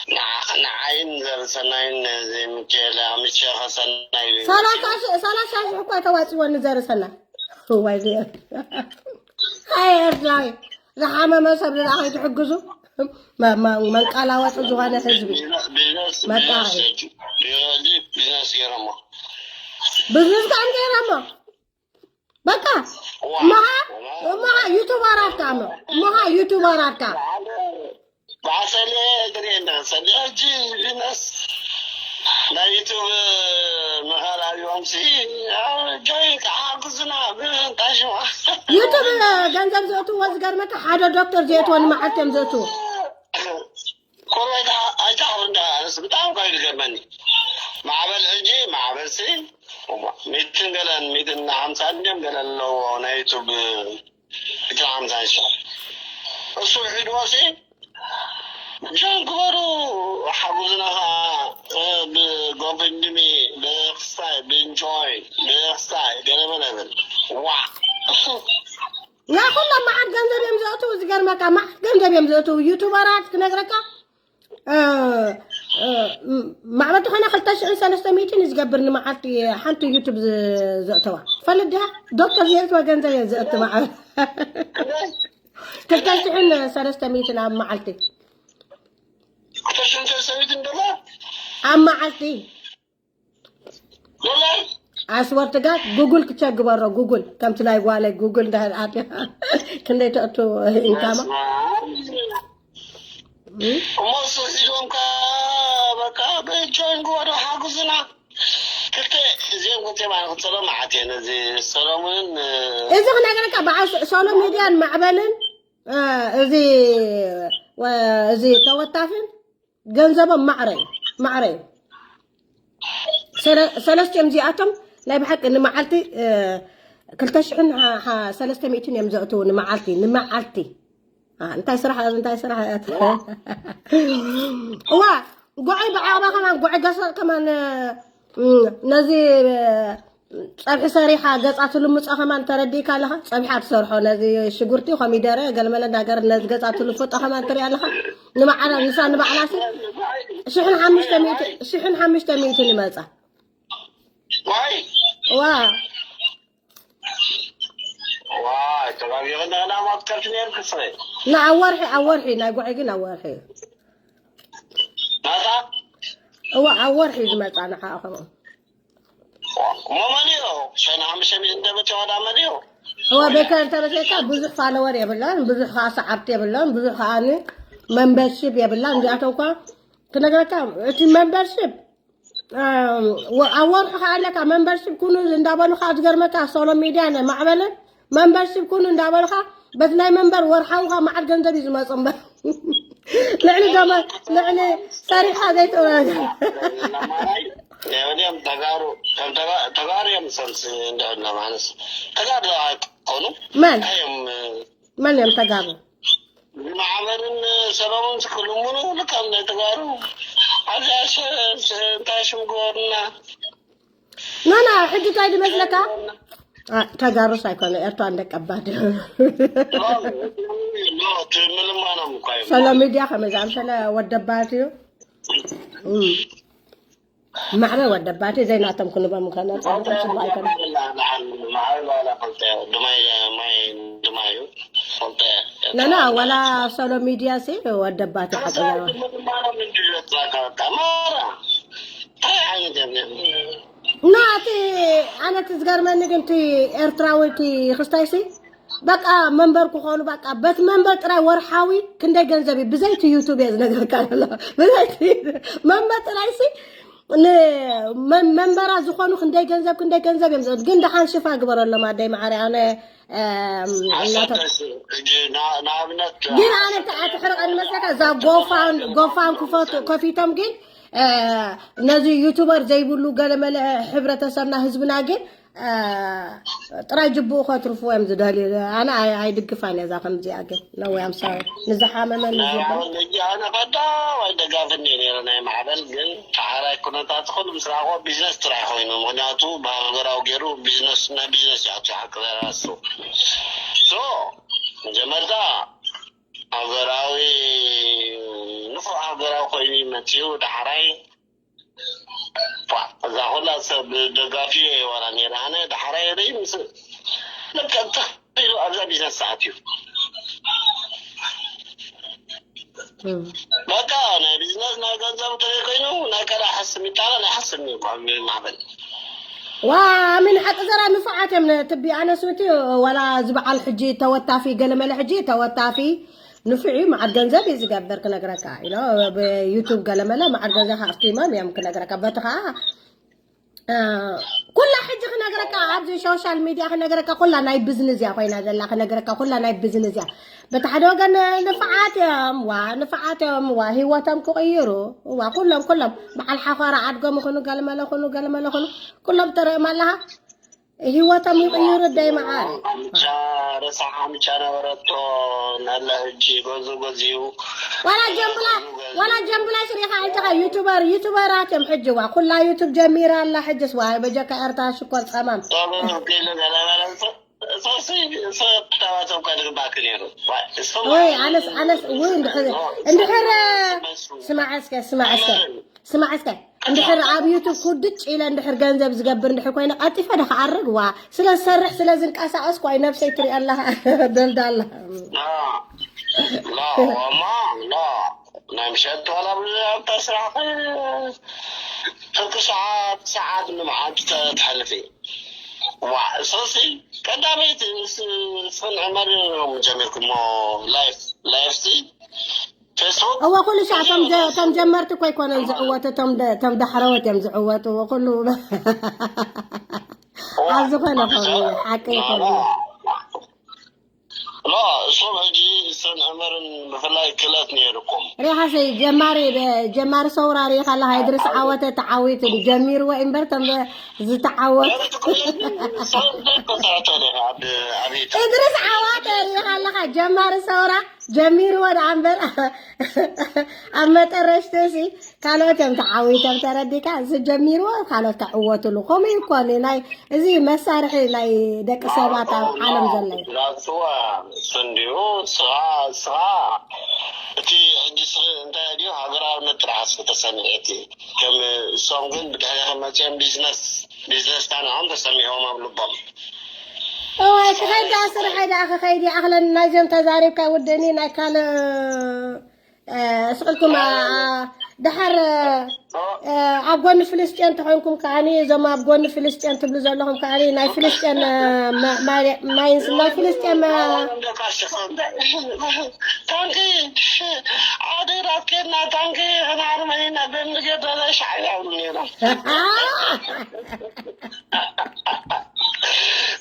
ንዓ-፣ ንዓይን ዘርሰናይን ነዚ ሚካኤል ኣምቼኸ ሰናይ እዩ። ሰላሳ ሺሕ፣ ሰላሳ ሺሕ እኳ ተዋፂወኒ ዘርሰናይ። እዋይ፣ እዚ ኣይ፣ ኤርትራዊ ዝሓመመ ሰብ ዝኣ ከይትሕግዙ። መ-፣ መ-፣ መንቀላወጢ ዝኾነ ህዝቢ። ቢዝነስ፣ መጣ። ቢዝነስ፣ ቢዝነስ፣ ቢዝነስ ገይሮሞ። ብዝነስ ከኣ ገይሮሞ። በቃ፣ እዋ። እሞኻ፣ እሞኻ ዩቱበር ኣልካ፣ እሞ-፣ እሞኻ ዩቱበር ኣልካ። በዓል ሰሌ ትርእየና፣ ሰሌ ሕጂ ቢዝነስ ናይ ዩቱብ መኻር ኣብዮምሲ፣ ጆይ ክሓግዙና ብእንታ ሽማ። ዩቱብ ገንዘብ ዘእትዎ ዝገርመካ፣ ሓደ ዶክተር ዘእትዎ ንመዓልቲ እዮም ዘእትዎ። ኮርባይታ ኣይትሓፍር እንዳ ኣነስ ብጣዕሚ ካብ ዝገርመኒ። ማዕበል ሕጂ፣ ማዕበል ሲ፣ ሚትን ገለን፣ ሚትን ሓምሳን ድዮም ገለ ኣለዎ ናይ ዩቱብ፣ ሚትን ሓምሳን ሺሕ። እሱ ሒድዎ ሲ፣ ጆን ግበሩ፣ ሓጉዝና ኸዓ፣ እ፣ ብጎፈንድሚ፣ ብክስታይ፣ ብእንጆይ፣ ብክስታይ፣ ገለ መለ በል። ዋ። ናይ ኩሎም መዓት ገንዘብ እዮም ዘእትዉ፣ ዝገርመካ፣ መዓት ገንዘብ እዮም ዘእትዉ። ዩቱበራት ክነግረካ፣ እ፣ እ፣ ም-፣ ማዕበል ዝኾነ ክልተ ሽሕን ሰለስተ ሚእትን እዩ ዝገብር ንመዓልቲ ሓንቲ ዩቱብ ዝ-፣ ዘእተዋ። ትፈልጥ ዲኻ? ዶክተር ዘእተወ ገንዘብ እየ ዘእቱ ማዕበል። ክልተ ሽሕን ሰለስተ ሚእትን ኣብ መዓልቲ። ክልተ ሽሕን ሰለስተ ሚእትን ዶላር? ኣብ መዓልቲ። ዶላር? ኣስወርቲ ጋር ጉግል ክቸክ ግበሮ፣ ጉግል። ከምቲ ናይ ጓለይ ጉግል እንዳህል ኣትያ። ክንደይ ተእቱ ኢንካማ? በስመ ኣብ። እም? እሞ እሱ ሒዞም ከ በቃ ብጆይን ግበሩ፣ ሓግዙና። ክልተ እዚኦም ክልተ ማለት ክጸሎም መዓት እየ። ነዚ ሰሎሞንን፣ እዚ ክነግረካ፣ በዓል ሶ-፣ ሶሎ ሚድያን ማዕበልን፣ እ፣ እዚ ወ-፣ እዚ ተወታፍን ገንዘቦም ማዕረ እዩ፣ ማዕረ እዩ። ሰለ-፣ ሰለስቲኦም እዚኣቶም ናይ ብሓቂ ንመዓልቲ፣ እ፣ ክልተ ሽሕን ሓ-፣ ሓ-፣ ሰለስተ ሚእትን እዮም ዘእትዉ ንመዓልቲ፣ ንመዓልቲ። አ፣ እንታይ ስራሕ፣ እንታይ ስራሕ እያ? እዋ፣ ጉዐይ ብዓቕባ ከማን፣ ጉዐይ ገሰ ከማን፣ እ፣ ነዚ፣ እ፣ ጸብሒ ሰሪሓ ገጻ ትልምጾ ከማን ተረዲእካ ኣለኻ? ጸብሒ ኣትሰርሖ፣ ነዚ ሽጉርቲ፣ ኮሚደረ፣ ገለመለ ነገር ነዚ ገጻ ትልፍጦ ከማን ትሪኣ ኣለኻ? ንባዕላ፣ ንሳ ንባዕላ ሲ ሽሕን ሓሙሽተ ሚእቲ፣ ሽሕን ሓሙሽተ ሚእቲ ንመጻ። ዋይ። ዋ። ዋይ፣ ተጋጊኺ፣ ንሕና ማትከልቲ ነይርክስ። ንዓ ወርሒ፣ ኣብ ወርሒ፣ ናይ ጉዐይ ግን ኣብ ወርሒ። ናታ? እዋ ኣብ ወርሒ ዝመጻ ንዓኹም እሞ መሊኦ ሸነ ሓሙሽተ ሚእቲ እንተበትዋ ዳ መሊኦ እዋ ቤካ እንተበሰካ ብዙሕ ፋለወር የብላን፣ ብዙሕ ከዓ ሰዓብቲ የብላን፣ ብዙሕ ከዓ ን membership የብላን። እዚኣቶም እኳ ክነግረካ እቲ membership ኣብ ወርሒ ከዓ ኣለካ። Membership ኩኑ እንዳበሉካ ዝገርመካ ሶሎ ሚድያ ናይ ማዕበልን membership ኩኑ እንዳበሉካ በቲ ናይ መንበር ወርሓዊ ከዓ መዓል ገንዘብ እዩ ዝመፁ እምበር ልዕሊ ደመ ልዕሊ ሰሪኻ ዘይተወዳደር ማራይ ወዲኦም ተጋሩ ከም ተጋ- ተጋሩ እዮም ሰልሲ እንድዕና ማለት ተጋሩ ኣይኮኑ መን እዮም መን እዮም ተጋሩ? ማዕበልን ሰሎሞን ክልምኑ ልካም ናይ ተጋሩ ኣብዚኣ ሸ- ሸ- እንታይ ሽም ግበሩና ናና ሕጂ እንታይ ዝመስለካ? አ፣ ተጋሩስ ኣይኮነ ኤርትራ እንደቀባድ ኖ፣ ኖ፣ ምልማኖም እኳ እዮም ሰሎ ሚድያ ከመይ ዝኣምሰለ ወደባት እዩ። እም። ማዕበ ወደባት ዘይናቶም ክንቦም ከነ ጽቡቅ ኣይኮነ። ማዕበል ዋላ ፈልጠ ድማይ ማይ ድማዩ ፈልጠ ናና ወላ ሰሎ ሚድያ ሲ ወደባት ሓቀያ ምልማኖም እንድዩ ዘጥራካ በቃ ማራ እንታይ ዓይነት እዮም ናቲ ኣነ እቲ ዝገርመኒ ግን እቲ ኤርትራዊ እቲ ክስታይ ሲ በቃ መንበር ክኾኑ በቃ በት መንበር ጥራይ ወርሓዊ ክንደይ ገንዘብ እዩ ብዘይቲ ዩቱብ እየ ዝነግረካ ዘሎ ብዘይቲ መንበር ጥራይ ሲ ን- መን- መንበራ ዝኾኑ ክንደይ ገንዘብ ክንደይ ገንዘብ እዮም ዝብል ግን ደሓን ሽፋ ግበረሎም ኣደይ ማዓሪ ኣነ እም፣ እናተ- ኣሰደስ ሕጂ ና- ንኣብነት ግን ኣነ ተኣትሕርቐ ንመስለካ እዛ ጎፋን ጎፋን ክፈቱ ከፊቶም ግን እ፣ ነዚ ዩቱበር ዘይብሉ ገለመለ ሕብረተሰብና ህዝብና ግን እ፣ ጥራይ ጅብኡ ከትርፍዎ እዮም ዝደልዩ ኣነ ኣይ- ኣይድግፋን እያ እዛ ከምዚኣ ግን ነወይ ኣምሳ ንዝሓመመ ንዝብ ሕጂ ኣነ ቀዳማይ ደጋፊ እንዲ ነረ ናይ ማዕበል ግን ተሓራይ ኩነታት ኩሉ ምስ ረኣኽዎ ቢዝነስ ጥራይ ኮይኑ ምክንያቱ ብሃገራዊ ገይሩ ቢዝነስ ናይ ቢዝነስ ይኣቱ ሓቂ ዘራሱ ሶ መጀመርታ ሃገራዊ ንፉዕ ሃገራዊ ኮይኑ መፅኡ ዳሕራይ ቧ፣ እዛ ኩላ ሰብ ደጋፊ ዋላ ነይረ ኣነ ዳሕራይ ርይ ምስ ለቀጥታ ኢሉ ኣብዛ ቢዝነስ ሰዓት እዩ በቃ ናይ ቢዝነስ ናይ ገንዘብ ተዘይኮይኑ ናይ ቀዳ ሓስብ ይጣላ ናይ ሓስብ ማዕበል ዋ ኣሚን ሓቂ ዘራ ንፉዓት እዮም ትቢ ኣነስንቲ ወላ ዝበዓል ሕጂ ተወታፊ ገለመለ ሕጂ ተወታፊ ንፉዕ እዩ መዓት ገንዘብ እዩ ዝገብር ክነግረካ ኢሎ ብዩቱብ ገለመለ መዓት ገንዘብ ኣፍቲሞም እዮም ክነግረካ በቲ ከዓ ኩላ ሕጂ ክነግረካ ኣብዚ ሶሻል ሚድያ ክነግረካ ኩላ ናይ ብዝንስ እያ ኮይና ዘላ ክነግረካ ኩላ ናይ ብዝንስ እያ በቲ ሓደ ወገን ንፍዓት እዮም ዋ ንፍዓት እዮም ዋ ህይወቶም ክቕይሩ ዋ ኩሎም ኩሎም በዓል ሓኾራ ዓድጎም ይኹኑ ገልመለ ኹኑ ገልመለ ኹኑ ኩሎም ተርእም ኣለኻ ህይወቶም ይቕይሩ ደይ መዓር ርሳ ሓምቻ ነበረቶ ናላ ሕጂ ገዙ ገዚኡ ዋላ ጀምብላ ዋላ ጀምብላ ሽሪኻ እንተኻ ዩቱበር ዩቱበራት እዮም ሕጂ ዋ ኩላ ዩቱብ ጀሚራ ኣላ ሕጅስ ዋ በጀካ ኤርትራ ሽኮር ጸማም ሶሲ ሰብ ታዋቶም ከድግባክ ነይሩ ወይ ኣነስ ኣነስ እውን እንድሕር እንድሕር ስማዕ እስከ ስማዕ እስከ ስማዕ እስከ እንድሕር ኣብ ዩቱብ ኩድጭ ኢለ እንድሕር ገንዘብ ዝገብር እንድሕር ኮይነ ቀልጢፈ ዶ ክዓርግ ዋ ስለ ዝሰርሕ ስለ ዝንቀሳቀስ ኳይ ነብሰይ ትሪኦ ኣለኻ ደልዳላ ማ ናይ ምሸት ዋላ ኣብታ ስራሕ ፍርቂ ሰዓት ሰዓት ንመዓልቲ ተሕልፊ ዋ ሶሲ ቀዳመይቲ ስን ዕመር ጀሚርኩሞ ላይፍ ላይፍ ሲ ፌስቡክ እወ ኩሉ ሻዕ ከም ጀመርቲ እኮ ኣይኮነን ዝዕወቱ እቶም ዳሕረወት እዮም ዝዕወቱ እወ ኩሉ ኣብ ዝኾነ ኸ ሓቂ ይኮነ ሎ እሶም ሕጂ ሰን ዕመርን ብፍላይ ክእለት ነይርኩም ሪኻሰይ ጀማሪ ጀማሪ ሰውራ ሪኻ ኣለኻ ይድርስ ዓወተ ተዓዊቱ ጀሚርዎ እምበር ተም ዝተዓወት እድርስ ዓዋተ ሪኻ ኣለኻ ጀማሪ ሰውራ ጀሚርዎ ደኣ እምበር ኣብ መጠረሽትሲ ካልኦት እዮም ተዓዊቶም ተረዲካ ዝጀሚርዎ ካልኦት ክዕወትሉ ከምኡ ይኮኒ ናይ እዚ መሳርሒ ናይ ደቂ ሰባት ኣብ ዓለም ዘሎ እዩ ራስዋ ስንዲኡ ስኻ ስኻ እቲ ሕጂ ስኺ እንታይ ድዩ ሃገራውነት ጥራሕ ስኺ ተሰሚዐቲ ከም እሶም ግን ብድሕሪኺ መፅኦም ቢዝነስ ቢዝነስ ታንዖም ተሰሚዕዎም ኣብ ልቦም እዋይ ክኸይድ ደኣ ስርሐይ ደኣ ክኸይድ ይኣኽለኒ ናይዞም ተዛሪብካ ውድእኒ ናይ ካልእ ስቕልኩም ድሓር ኣብ ጎኒ ፍልስጤን ተኾንኩም ከዓኒ፣ እዞም ኣብ ጎኒ ፍልስጤን ትብሉ ዘለኹም ከዓኒ ናይ ፍልስጤን ማይንስ ናይ ፍልስጤን ታንኪ ዓዲ ራኬትና ታንኪ ክንሃርመ ኢና በምንገር ደለ ሻዕብያ ይብሉ ነይሮም።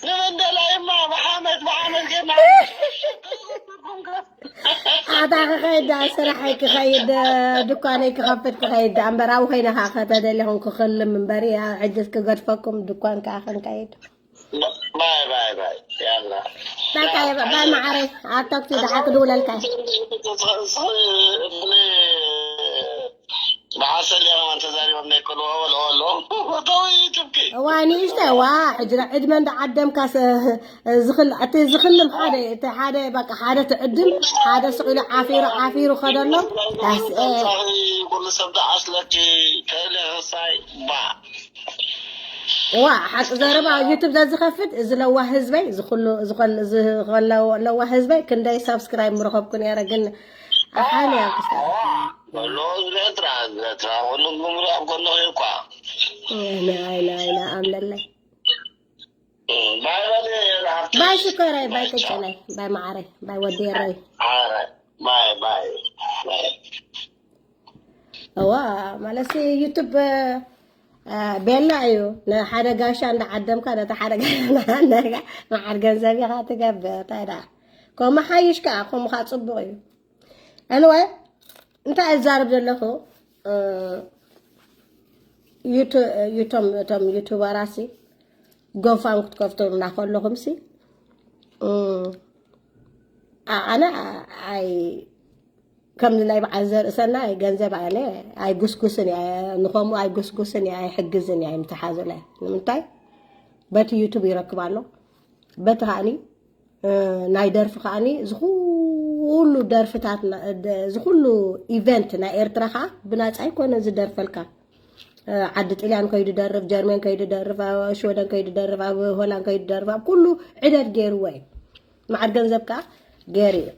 ንመንደላይማ ብሓመድ ብሓመድ ጌርና ኣታ ክኸይድ ስራሐይ ክኸይድ ድኳነይ ክኸፍት ክኸይድ እምበር ኣብኡ ኮይነ ከዓ ከተደሊኹም ክኽልም እምበር ሕጅስ ክገድፈኩም ድኳን ከዓ ክንከይድ ባይ ባይ ባይ ያላ ባይ መዓረይ ኣብ ታክሲ ደሓ ክድውለልካ ብዓሰል ያማን ተዛሪቦም ናይ ከልዎ በልዎ ኣለዉ ተወይ ትብኪ እዋ ንእሽተ ዋ ዕድመ እንዳ ዓደምካ ዝኽል እቲ ዝኽልም ሓደ እቲ ሓደ በቃ ሓደ ትዕድም ሓደ ስቕ ኢሉ ዓፊሩ ዓፊሩ ከደሎ ኩሉ ሰብ ደዓስለኪ ተለሳይ ባ ዋ ሓቂ ዘረባ ዩቱብ ዘዝኸፍት እዚ ለዋ ህዝበይ ዝኹሉ ለዋ ህዝበይ ክንደይ ሳብስክራይብ ምረኸብኩ ነረ ግን ኣሓልያ ክስታ ሎ ዝለትራ ዝለትራ ኩሉ ብምሉ ኣብ ጎንኺ እኳ ኣይና ኣይና ኣምለለይ ባይ በሊ ባይ ሽኮረይ ባይ ቅጭለይ ባይ መዓረይ ባይ ወዴረይ ባይ ባይ እዋ ማለት ዩቱብ ቤላ እዩ ንሓደ ጋሻ እንዳዓደምካ ነቲ ሓደ መዓር ገንዘብ ኢኻ ትገብር እንታይ ደኣ ከምኡ ሓይሽ ከዓ ከምኡ ከዓ ፅቡቕ እዩ ኣንወ እንታይ እዛረብ ዘለኹ ዩቶም እቶም ዩቱበራሲ ጎፋን ክትከፍቱ እናከለኹም ሲ ኣነ ኣይ ከምዚ ናይ በዓል ዘርእሰናይ ገንዘብ ኣነ ኣይጉስጉስን እየ ንኸምኡ ኣይጉስጉስን እየ ኣይሕግዝን እየ ኣይምትሓዙለ ንምንታይ በቲ ዩቱብ ይረክብ ኣሎ በቲ ከዓኒ ናይ ደርፊ ከዓኒ ዝኩሉ ደርፍታት ዝኩሉ ኢቨንት ናይ ኤርትራ ከዓ ብናፃ ይኮነ ዝደርፈልካ ዓዲ ጥልያን ከይዱ ደርፍ ጀርመን ከይዱ ደርፍ ሽወደን ከይዱ ደርፍ ኣብ ሆላንድ ከይዱ ደርፍ ኣብ ኩሉ ዕደድ ገይርዎ እዩ መዓድ ገንዘብ ከዓ ገይሩ እዩ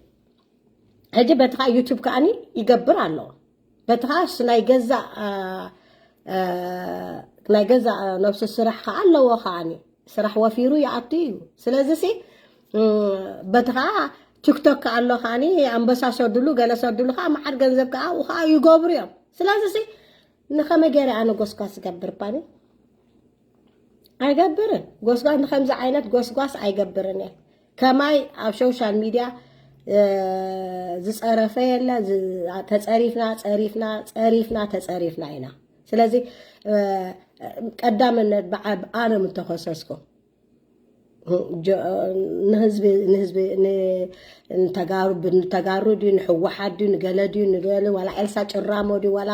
ሕጂ በቲ ከዓ ዩቱብ ከዓኒ ይገብር ኣሎ በቲ ከዓ ናይ ገዛእ ናይ ገዛእ ነብሱ ስራሕ ከዓ ኣለዎ ከዓኒ ስራሕ ወፊሩ ይኣቱ እዩ ስለዚ ሲ በቲ ከዓ ቲክቶክ ከዓ ኣሎ ከዓኒ ኣንበሳ ሰዱሉ ገለ ሰዱሉ ከዓ መዓድ ገንዘብ ከዓ ኣብኡ ከዓ ይገብሩ እዮም ስለዚ ሲ ንኸመይ ገይረ ኣነ ጎስጓስ ዝገብር ባኒ ኣይገብርን ጎስጓስ ንከምዚ ዓይነት ጎስጓስ ኣይገብርን እየ ከማይ ኣብ ሶሻል ሚድያ ዝፀረፈ የለ ተፀሪፍና ፀሪፍና ፀሪፍና ተፀሪፍና ኢና ስለዚ ቀዳምነት ብኣነ ምተኸሰስኩ ንህዝቢ ንህዝቢ ንተጋሩ ንተጋሩ ድዩ ንሕወሓት ድዩ ንገለ ድዩ ንገለ ዋላ ኤልሳ ጭራሞ ድዩ ዋላ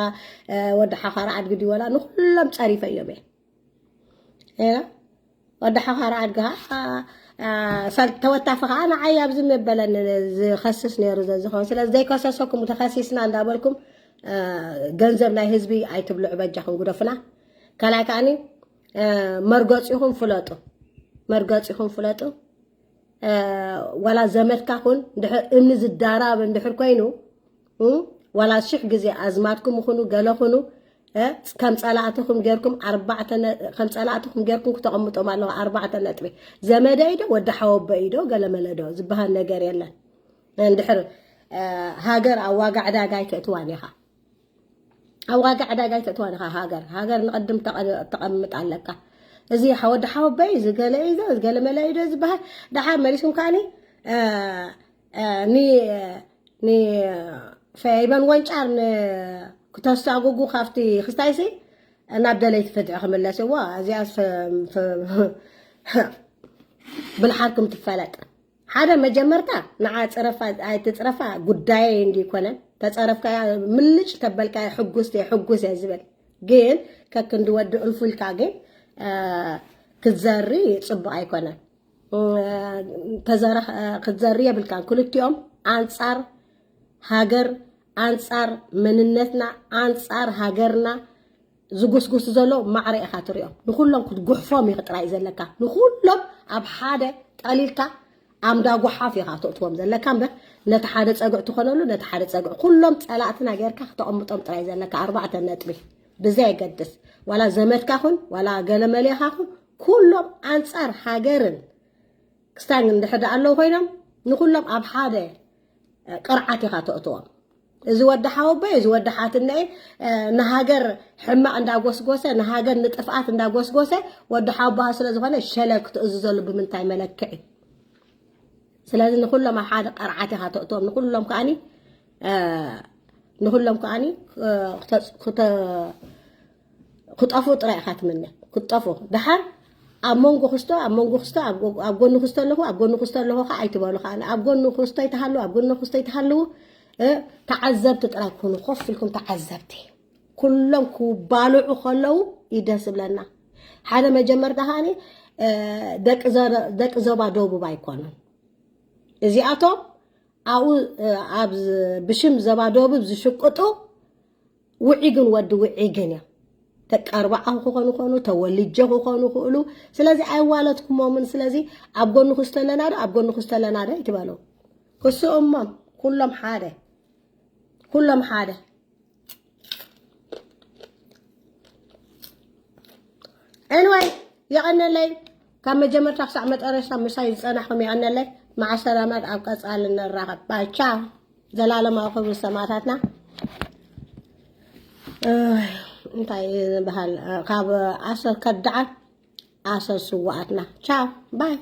ወዲ ሓኻሪ ኣድጊ ድዩ ዋላ ንኩሎም ፀሪፈ እዮም እየ ወዲ ሓኻሪ ኣድጊ ተወታፊ ከዓ ንዓይ ኣብዚ መበለኒ ዝኸስስ ነይሩ ዘዝኸውን ስለዚ ዘይከሰሰኩም ተኸሲስና እንዳበልኩም ገንዘብ ናይ ህዝቢ ኣይትብልዑ በጃኹም ግደፉና ካልኣይ ከዓኒ መርገፂኹም ፍለጡ መርገፂኹም ፍለጡ ዋላ ዘመድካ ኩን ድሕር እምኒ ዝዳራብ እንድሕር ኮይኑ ዋላ ሽሕ ግዜ ኣዝማድኩም ይኹኑ ገለ ኩኑ ከም ጸላእትኹም ጌርኩም ኣርባዕተ ከም ጸላእትኹም ጌርኩም ክተቐምጦም ኣለኹ ኣርባዕተ ነጥቢ ዘመደይ ዶ ወዲ ሓወቦይ ዶ ገለ መለ ዶ ዝበሃል ነገር የለን እንድሕር ሃገር ኣብ ዋጋ ዕዳጋ ኣይተእትዋን ኢኻ ኣብ ዋጋ ዕዳጋ ኣይተእትዋን ኢኻ ሃገር ሃገር ንቐድም ተቐምጥ ኣለካ እዚ ወዲ ሓወቦይ ዝገለ ኢዶ ዝገለ መለ ኢዶ ዝበሃል ደሓር መሊስኩም ከዓኒ ኒ ኒ ፈይበን ወንጫር ን ክተሳጉጉ ካብቲ ክስታይሲ ናብ ደለይቲ ፍትሒ ክምለስ እዋ እዚኣ ብልሓርኩም ትፈለጥ ሓደ መጀመርታ ንዓ ፅረፋ ኣይትፅረፋ ጉዳየይ እንዲ ይኮነን ተፀረፍካያ ምልጭ ተበልካያ ሕጉስ እየ ሕጉስ እየ ዝብል ግን ከክንዲ ወዲ እንፉልካ ግን ክትዘሪ ፅቡቅ ኣይኮነን ክትዘሪ የብልካን ክልቲኦም ኣንፃር ሃገር ኣንፃር መንነትና ኣንፃር ሃገርና ዝጉስጉስ ዘሎ ማዕረ ኢኻ ትሪኦ ንኩሎም ክትጉሕፎም ኢኺ ጥራይ ዘለካ ንኩሎም ኣብ ሓደ ጠሊልካ ኣምዳ ጉሓፍ ኢኻ ተእትዎም ዘለካ እምበር ነቲ ሓደ ጸግዕ ትኾነሉ፣ ነቲ ሓደ ጸግዕ። ኩሎም ጸላእትና ጌርካ ክተቐምጦም ጥራይ ዘለካ፣ ኣርባዕተ ነጥቢ። ብዘየገድስ፣ ዋላ ዘመድካ ኹን፣ ዋላ ገለመሌኻ ኹን፣ ኩሎም ኣንጻር ሃገርን ክስታን እንድሕር ደኣ ኣለዉ ኮይኖም፣ ንኹሎም ኣብ ሓደ ቅርዓት ኢኻ ተእትዎም። እዚ ወዲ ሓወቦይ፣ እዚ ወዲ ሓትነይ፣ ንሃገር ሕማቕ እንዳጎስጎሰ፣ ንሃገር ንጥፍኣት እንዳጎስጎሰ፣ ወዲ ሓወቦኻ ስለ ዝኾነ ሸለል ክትእዝዘሉ ብምንታይ መለክዒ? ስለዚ ንኹሎም ኣብ ሓደ ቅርዓት ኢኻ ተእትዎም። ንኹሎም ከኣኒ፣ ንኹሎም ከኣኒ ክተ-፣ ክተ-፣ ክጠፉ ጥራይ ኢኻ ትምነ። ክጠፉ። ደሓር ኣብ መንጎ ክስቶ፣ ኣብ መንጎ ክስቶ፣ ኣብ ጎ-፣ ኣብ ጎኒ ክስቶ ኣለኹ፣ ኣብ ጎኒ ክስቶ ኣለኹ ከኣ ኣይትበሉ ከኣ። ኣብ ጎኒ ክስቶ ይተሃልዉ፣ ኣብ ጎኒ ክስቶ ይተሃልዉ፣ እ፣ ተዓዘብቲ ጥራይ ኩኑ። ኮፍ ኢልኩም ተዓዘብቲ። ኩሎም ክባልዑ ከለዉ እዩ ደስ ዝብለና። ሓደ መጀመርታ ከኣኒ፣ እ፣ ደቂ ዘ-፣ ደቂ ዞባ ደቡብ ኣይኮኑን። እዚኣቶም ኣብኡ፣ እ፣ ኣብ ዝ-፣ ብሽም ዞባ ደቡብ ዝሽቅጡ ውዒግን ወዲ ውዒግን እዮም። ደቂ ኣርባዓ ክኾኑ ይኾኑ፣ ተወልጀ ክኾኑ ይኽእሉ። ስለዚ ኣይዋለድኩሞምን። ስለዚ ኣብ ጎኒ ክስቶ ኣለና ዶ፣ ኣብ ጎኒ ክስቶ ኣለና ዶ ይትበሉ። ክስእሞም፣ ኩሎም ሓደ። ኩሎም ሓደ። ኤንዋይ፣ የቐነለይ። ካብ መጀመርታ ክሳዕ መጠረሽታ ምሳይ ዝጸናሕኩም የቐነለይ። መዓ ሰላማት፣ ኣብ ቀጻሊ ንራኸብ። ባይ፣ ቻው። ዘላለማዊ ክብሪ ሰማእታትና። እህ፣ እንታይ ዝበሃል፣ ካብ ኣሰር ከዳዓት ኣሰር ስዋኣትና። ቻው፣ ባይ።